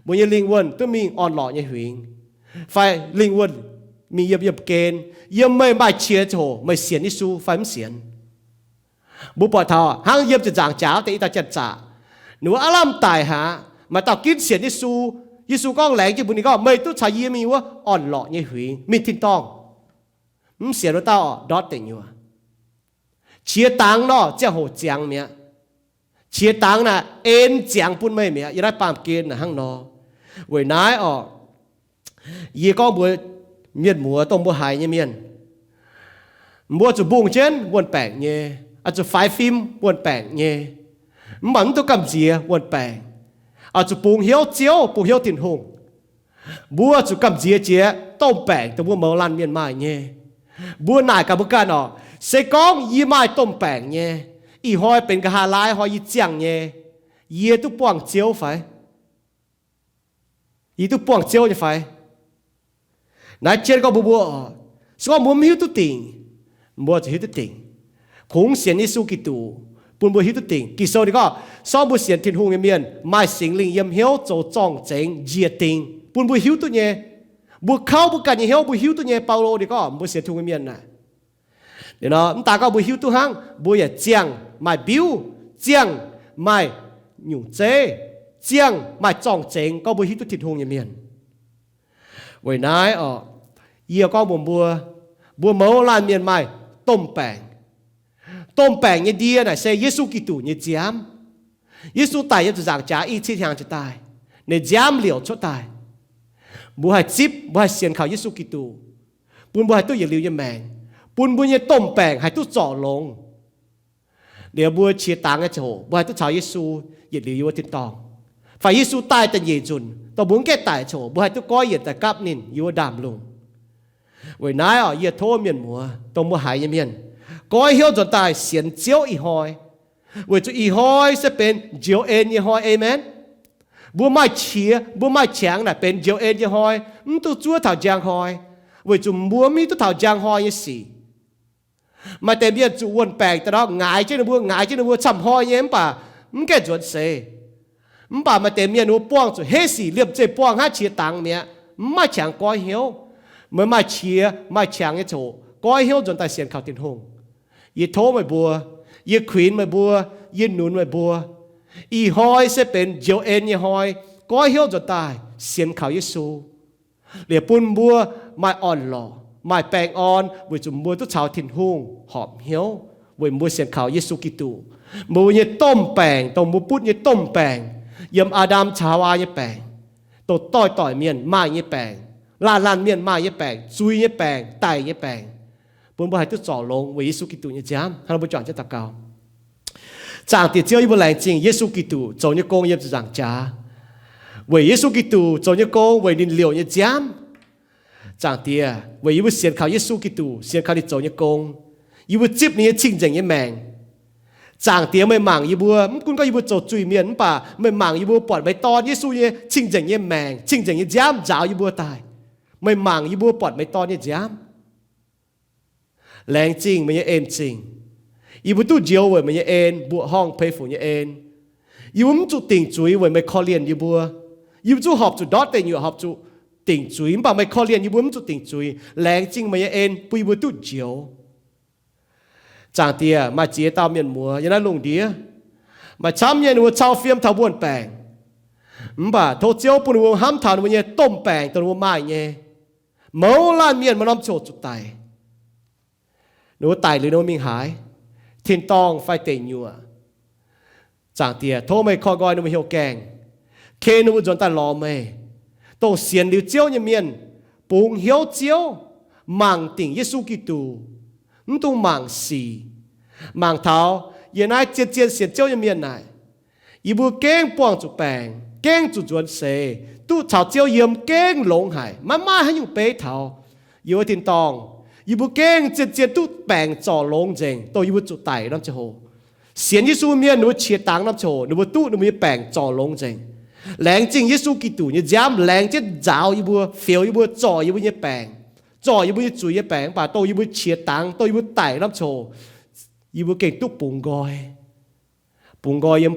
mbuo nyei lingh wuonh duqv mingh orn-lorqc nyei huingx, fai lingh wuonh mingh yiem yiemh gen. Yiem meih maaih qiex ziangh hoc meih sienx Yesu fai mv sienx? Mbuo buatc taux hnangv yiem ziepc nzaangc jaax deix i dauh janx-zaqc, ninh mbuo aav lamh daic haic, maaih dauh ginv sienx Yesu. Yesu gorngv laengz jienv mbuox ninh gorngv, meih duqv caux yie mingh wuov orn-lorqc nyei huingx, mingh tin-dorngh. Mv sienx wuov dauh ndortv deic nyuoqc. Qiex dangx nor ziangh hoc ziangx mi'aqv. Qiex dangx naaic en ziangx bun meih mi'aqv. Yiem naaiv baamh gen naaic hnangv nor. Weic naaiv orqc, yie gorngv mbuox mienh muoz, dongh mbuo haiz nyei mienh, mbuo zuqc mbungh jienv wuon-baengc nyei, oix zuqc faix fim wuon-baengc nyei, mv baac mv duqv gamh nziex wuon-baengc, oix zuqc bungx hnyouv Ziouv, bungx hnyouv Tin-Hungh. Mbuo zuqc gamh nziex jiex domh baengc dongh mbuo mouz laanh mienh maaih nyei. Mbuo naaic gaax mbuo ganh orqc, se gorngv yie maaih domh baengc nyei, ih hnoi benx nqa'haav laai hnoi yie ziangh nyei, yie duqv buangh Ziouv fai? Yie duqv buangh Ziouv nyei fai? Naaiv jienv gorngv mbuo mbuo orqc, se gorngv mbuo mv hiuv duqv dingc, mbuo zuqc hiuv duqv dingc. Kungx sienx Yesu Giduc bun mbuo hiuv duqv dingc. Ging-Sou ninh gorngv, se gorngv mbuo sienx Tin-Hungh nyei mienh, maaih Singx Lingh yiem hnyouv zoux zorng-zengx njiec dingc bun mbuo hiuv duqv nyei. Mbuo kauv mbuo ganh nyei hnyouv mbuo hiuv duqv nyei. Baulo ninh gorngv mbuo sienx Tin-Hungh nyei mienh naaic, ninh nor mv daan gorngv mbuo hiuv duqv hnangv, mbuo yaac ziangh maaih mbiuv, ziangh maaih nyungc zeiv, ziangh maaih zorng-zengx gorngv mbuo hiuv duqv Tin-Hungh nyei mienh. Weic naaiv orqc, yie gorngv mbuox mbuo, mbuo mouz laanh mienh maaih domh baengc. Domh baengc nyei ndie naaic se Yesu Giduc nyei nziaamv. Yesu daic yiem ziepc nzaangc jaax i cin hnyangx jiex daaih, ninh nziaamv liouc cuotv daaih. Mbuo haih zipv, mbuo haih sienx kaux Yesu Giduc, bun mbuo haih duqv yietc liuz nyei maengc, bun mbuo nyei domh baengc haih duqv zorc longx. Liuz mbuo qiex dangx nyei ziangh hoc mbuo haih duqv caux Yesu yietc liuz yiem wuov tin-dorngh. Fai Yesu daaih da'nyeic nzunc dongh mbuo mv gaengh daic ziangh hoc mbuo haih duqv goiv yienc daaih gapv ninh yiem wuov ndaamv-lungh. Weic naaiv orqc, yie tov mienh muoz, dongh mbuo haiz nyei mienh, goiv hnyouv nzuonx daaih sienx Ziouv ih hnoi, weic zuqc ih hnoi se benx njoux en nyei hnoi. Aamen. Mbuo maaih qiex, mbuo maaih qangx naaic benx njoux en nyei hnoi, mv dungx zuov taux njang hnoi, weic zuqc mbuo mv hiuv duqv taux njang hnoi nyei sic. Maaih deix mienh zuqc wuon-baengc daaih nor, ngaix jienv ninh mbuo, ngaix jienv ninh mbuo camv hnoi nyei mv baac mv gaengh nzuonx seix. Mv baac maaih deix mienh ninh mbuo buangh zuqc heiv sic, liemh zeih buangh hnangv qiex dangx mi'aqv, mv maaih qangx goiv hnyouv. Meih maaih qiex maaih qangx nyei ziangh hoc, goiv hnyouv nzuonx daaih sienx kaux Tin-Hungh. Yie tov meih mbuo, yie kuinx meih mbuo, yie nunz meih mbuo, ih hnoi se benx njoux en nyei hnoi, goiv hnyouv nzuonx daaih sienx kaux Yesu. Liuz bun mbuo maaih orn-lorqc, maaih baengh orn, weic zuqc mbuo duqv caux Tin-Hungh horpc hnyouv weic mbuo sienx kaux Yesu Giduc. Mbuo nyei domh baengc, dongh mbuo butv nyei domh baengc, yiem Aa^ndam caux Haawaa nyei baengc, dongh doix-doix mienh maaih nyei baengc, laanh laanh mienh maaih nyei baengc, zuiz nyei baengc, daic nyei baengc, bun mbuo haih duqv zorc longx weic Yesu Giduc nyei nziaamv. Hnangv nor mbuo juangc jienv daux gaux. Zaangc Diex Ziouv, yie mbuo laengz zingh Yesu Giduc zoux nyei gong yiem ziepc nzaangc jaax. Weic Yesu Giduc zoux nyei gong, weic ninh liouc nyei nziaamv. Zaangc Diex, weic yie mbuo sienx kaux Yesu Giduc, sienx kaux ninh zoux nyei gong, yie mbuo zipv ninh nyei cing-nzengc nyei maengc. Zaangc Diex, meih mangc yie mbuo, mv gunv gorngv yie mbuo zoux zuiz-mienh mv baac meih mangc yie mbuo, buatc meih Dorn Yesu nyei cing-nzengc nyei maengc, cing-nzengc nyei nziaamv nzaaux yie mbuo daaih. Meih mangc yie mbuo, buatc meih Dorn nyei nziaamv. Laengz zingh meih nyei en-zingh. Yie mbuo duqv njoux weic meih nyei en, mbuoqc horngh peix fuc nyei en. Yie mbuo mv zuqc dingc zuiz weic meih korv-lienh yie mbuo. Yie mbuo zungv horpc zuqc ndortv deic-nyuoqc, horpc zuqc dingc zuiz, mv baac meih korv-lienh yie mbuo mv zuqc dingc zuiz. Laengz zingh meih nyei en bun yie mbuo duqv njoux. Zaangc Diex, maaih ziex dauh mienh muoz yiem naaiv lungh ndiev, maaih camv nyei ninh mbuo cau fiem taux wuon-baengc. Mv baac tov Ziouv bun ninh mbuo hnamv taux ninh mbuo nyei domh baengc dongh ninh mbuo maaih nyei. Mouz laanh mienh maaih norm ziangh hoc zuqc daic. Ninh mbuo daic liuz ninh mbuo mingh haaix? Tin-dorngh fai deic-nyuoqc? Zaangc Diex, tov meih koi nqoi ninh mbuo hnyouv gaengh, ken ninh mbuo nzuonx daaih lorz meih. Dongh sienx liuz Ziouv nyei mienh, bungx hnyouv Ziouv, mangc dingc Yesu Giduc, mv dungx mangc sic. Mangc taux yie naaiv zien-zien sienx Ziouv nyei mienh naaic, yie mbuo gengh buangh zuqc baengc, gengh zuqc nzuonx seix, duqv caux Ziouv yiem gengh longx haic, maiv maaih haaix nyungc beiv taux. Yiem wuov tin-dorngh, yie mbuo gengh zien-zien duqv baengc zorc longx nzengc, dongh yie mbuo zuqc daic norm ziangh hoc. Sienx Yesu mienh ninh mbuo qiex dangx norm ziangh hoc ninh mbuo duqv ninh mbuo nyei baengc zorc longx nzengc. Laengz zingh Yesu Giduc nyei nziaamv laengz jienv nzaaux yie mbuo, fioux yie mbuo, zorc yie mbuo nyei baengc, zorc yie mbuo nyei zuiz nyei baengc, mv baac dongh yie mbuo qiex dangx, dongh yie mbuo daic norm ziangh hoc, yie mbuo gengh duqv bungx nqoi, bungx nqoi yiem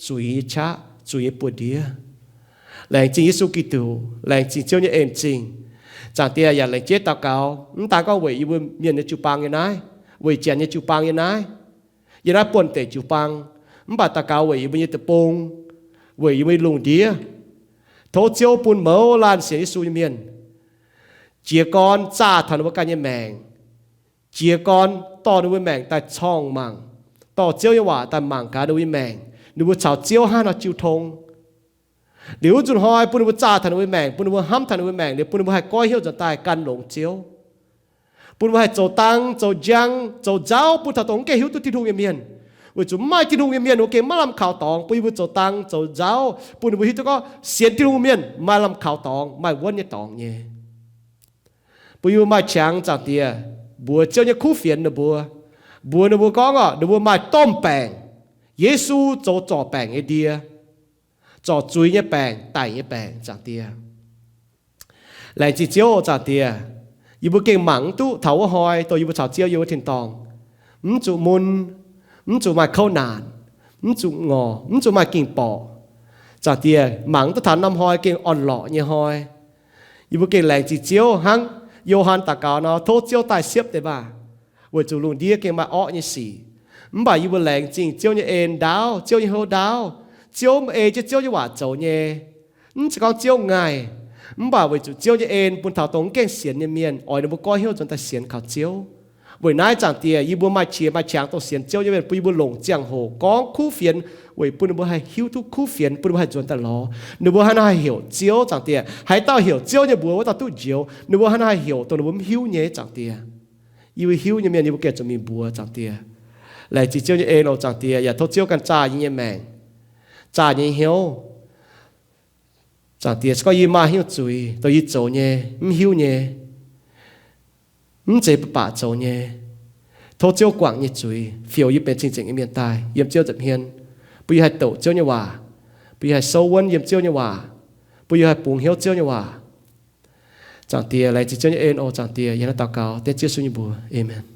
zuiz nyei qaqv, zuiz nyei buoz-ndiev. Laengz zingh Yesu Giduc, laengz zingh Ziouv nyei en-zingh. Zaangc Diex, yaac laengz jienv daux gaux, mv daan gorngv weic yie mbuo mienh nyei jiu-baang yiem naaiv, weic janx nyei jiu-baang yiem naaiv, yiem naaiv buonv-deic jiu-baang, mv baac daux gaux weic yie mbuo nyei deic-bung, weic yie mbuo nyei lungh ndiev. Tov Ziouv bun mouz laanh sienx Yesu nyei mienh jiez gorn zaah taux ninh mbuo ganh nyei maengc. Jiez gorn dorh ninh mbuo maengc daaih corngh mangc, dorh Ziouv nyei waac daaih mangc gaax ninh mbuo nyei maengc, Ninh mbuo caux Ziouv hnangv haaix nor jiu tong. Liuz wuov nzunc hnoi bun ninh mbuo zaah taux ninh mbuo maengc, bun ninh mbuo hnamv taux ninh mbuo maengc, liuz bun ninh mbuo haih goiv hnyouv nzuonx daaih gan longx Ziouv. Bun ninh mbuo haih zoux dang, zoux njang, zoux nzauv bun taux dongh mv gaengh hiuv duqv Tin-Hungh nyei mienh. Weic zuqc mv maaih Tin-Hungh nyei mienh wuov gengh maiv lamh kaux dorngx. Bun yie mbuo zoux dang, zoux nzauv, bun ninh mbuo hiuv duqv gorngv sienx Tin-Hungh mienh maaih lamh kaux dorngx, maaih wuonv nyei dorngx nyei. Bun yie mbuo maaih qangx, Zaangc Diex, mbuox Ziouv nyei kuv fienx ninh mbuo, mbuox ninh mbuo gorngv orqc, ninh mbuo maaih domh baengc, Yesu zoux zorc baengc nyei ndie, zorc zuiz nyei baengc, daic nyei baengc, Zaangc Diex. Laengz zingh Ziouv, Zaangc Diex. Yie mbuo gengh mangc mv duqv taux wuov hnoi dongh yie mbuo caux Ziouv yiem wuov tin-dorngh, mv zuqc mun, mv zuqc maaih kouv naanc, mv zuqc ngorc, mv zuqc maaih ging-borqc. Zaangc Diex, mangc mv duqv taux norm hnoi gengh orn-lorqc nyei hnoi. Yie mbuo gengh laengz zingh Ziouv hnangv Yo^han daux gaux nor, tov Ziouv daaih siepv deix maah, weic zuqc lungh ndiev gengh maaih orqv nyei sic. Mv baac yie mbuo laengz zingh Ziouv nyei en ndaauv, Ziouv nyei houv ndaauv. Ziouv ei jienv Ziouv nyei waac zoux nyei. Mv zeiz gorngv Ziouv ngaih, mv baac weic zuqc Ziouv nyei en bun taux dongh mv gaengh sienx nyei mienh, oix ninh mbuo goiv hnyouv nzuonx daaih sienx kaux Ziouv. Weic naaiv, Zaangc Diex, yie mbuo maaih qiex maaih qangx dongh sienx Ziouv nyei mienh, bun yie mbuo longc ziangh hoc gorngv kuv fienx weic bun ninh mbuo haih hiuv duqv kuv fienx, bun ninh mbuo haih nzuonx daaih lorz, ninh mbuo hnangv haaix nor haih heuc Ziouv, Zaangc Diex. Haaix dauh heuc Ziouv nyei mbuox wuov dauh duqv njoux. Ninh mbuo hnangv haaix nor haih heuc dongh ninh mbuo mv hiuv nyei, Zaangc Diex. Yie mbuo hiuv nyei mienh yie mbuo gengh zuqc mingh mbuox, Zaangc Diex. Laengz zingh Ziouv nyei en oc, Zaangc Diex. Yaac tov Ziouv ganh zaah yie nyei maengc, zaah yie nyei hnyouv. Zaangc Diex, se gorngv yie maaih haaix nyungc zuiz dongh yie zoux nyei, mv hiuv nyei, mv zeiz baac zoux nyei, tov Ziouv guangc nyei zuiz, fioux yie benx cing-nzengc nyei mienh daaih yiem Ziouv nza'hmien, bun yie haih doqc Ziouv nyei waac, bun yie haih souv wuonv yiem Ziouv nyei waac, bun yie haih bungx hnyouv Ziouv nyei waac. Zaangc Diex, laengz zingh Ziouv nyei en oc, Zaangc Diex. Yie hnangv naaiv daux gaux dengv Ziouv Yesu nyei mbuox. Aamen.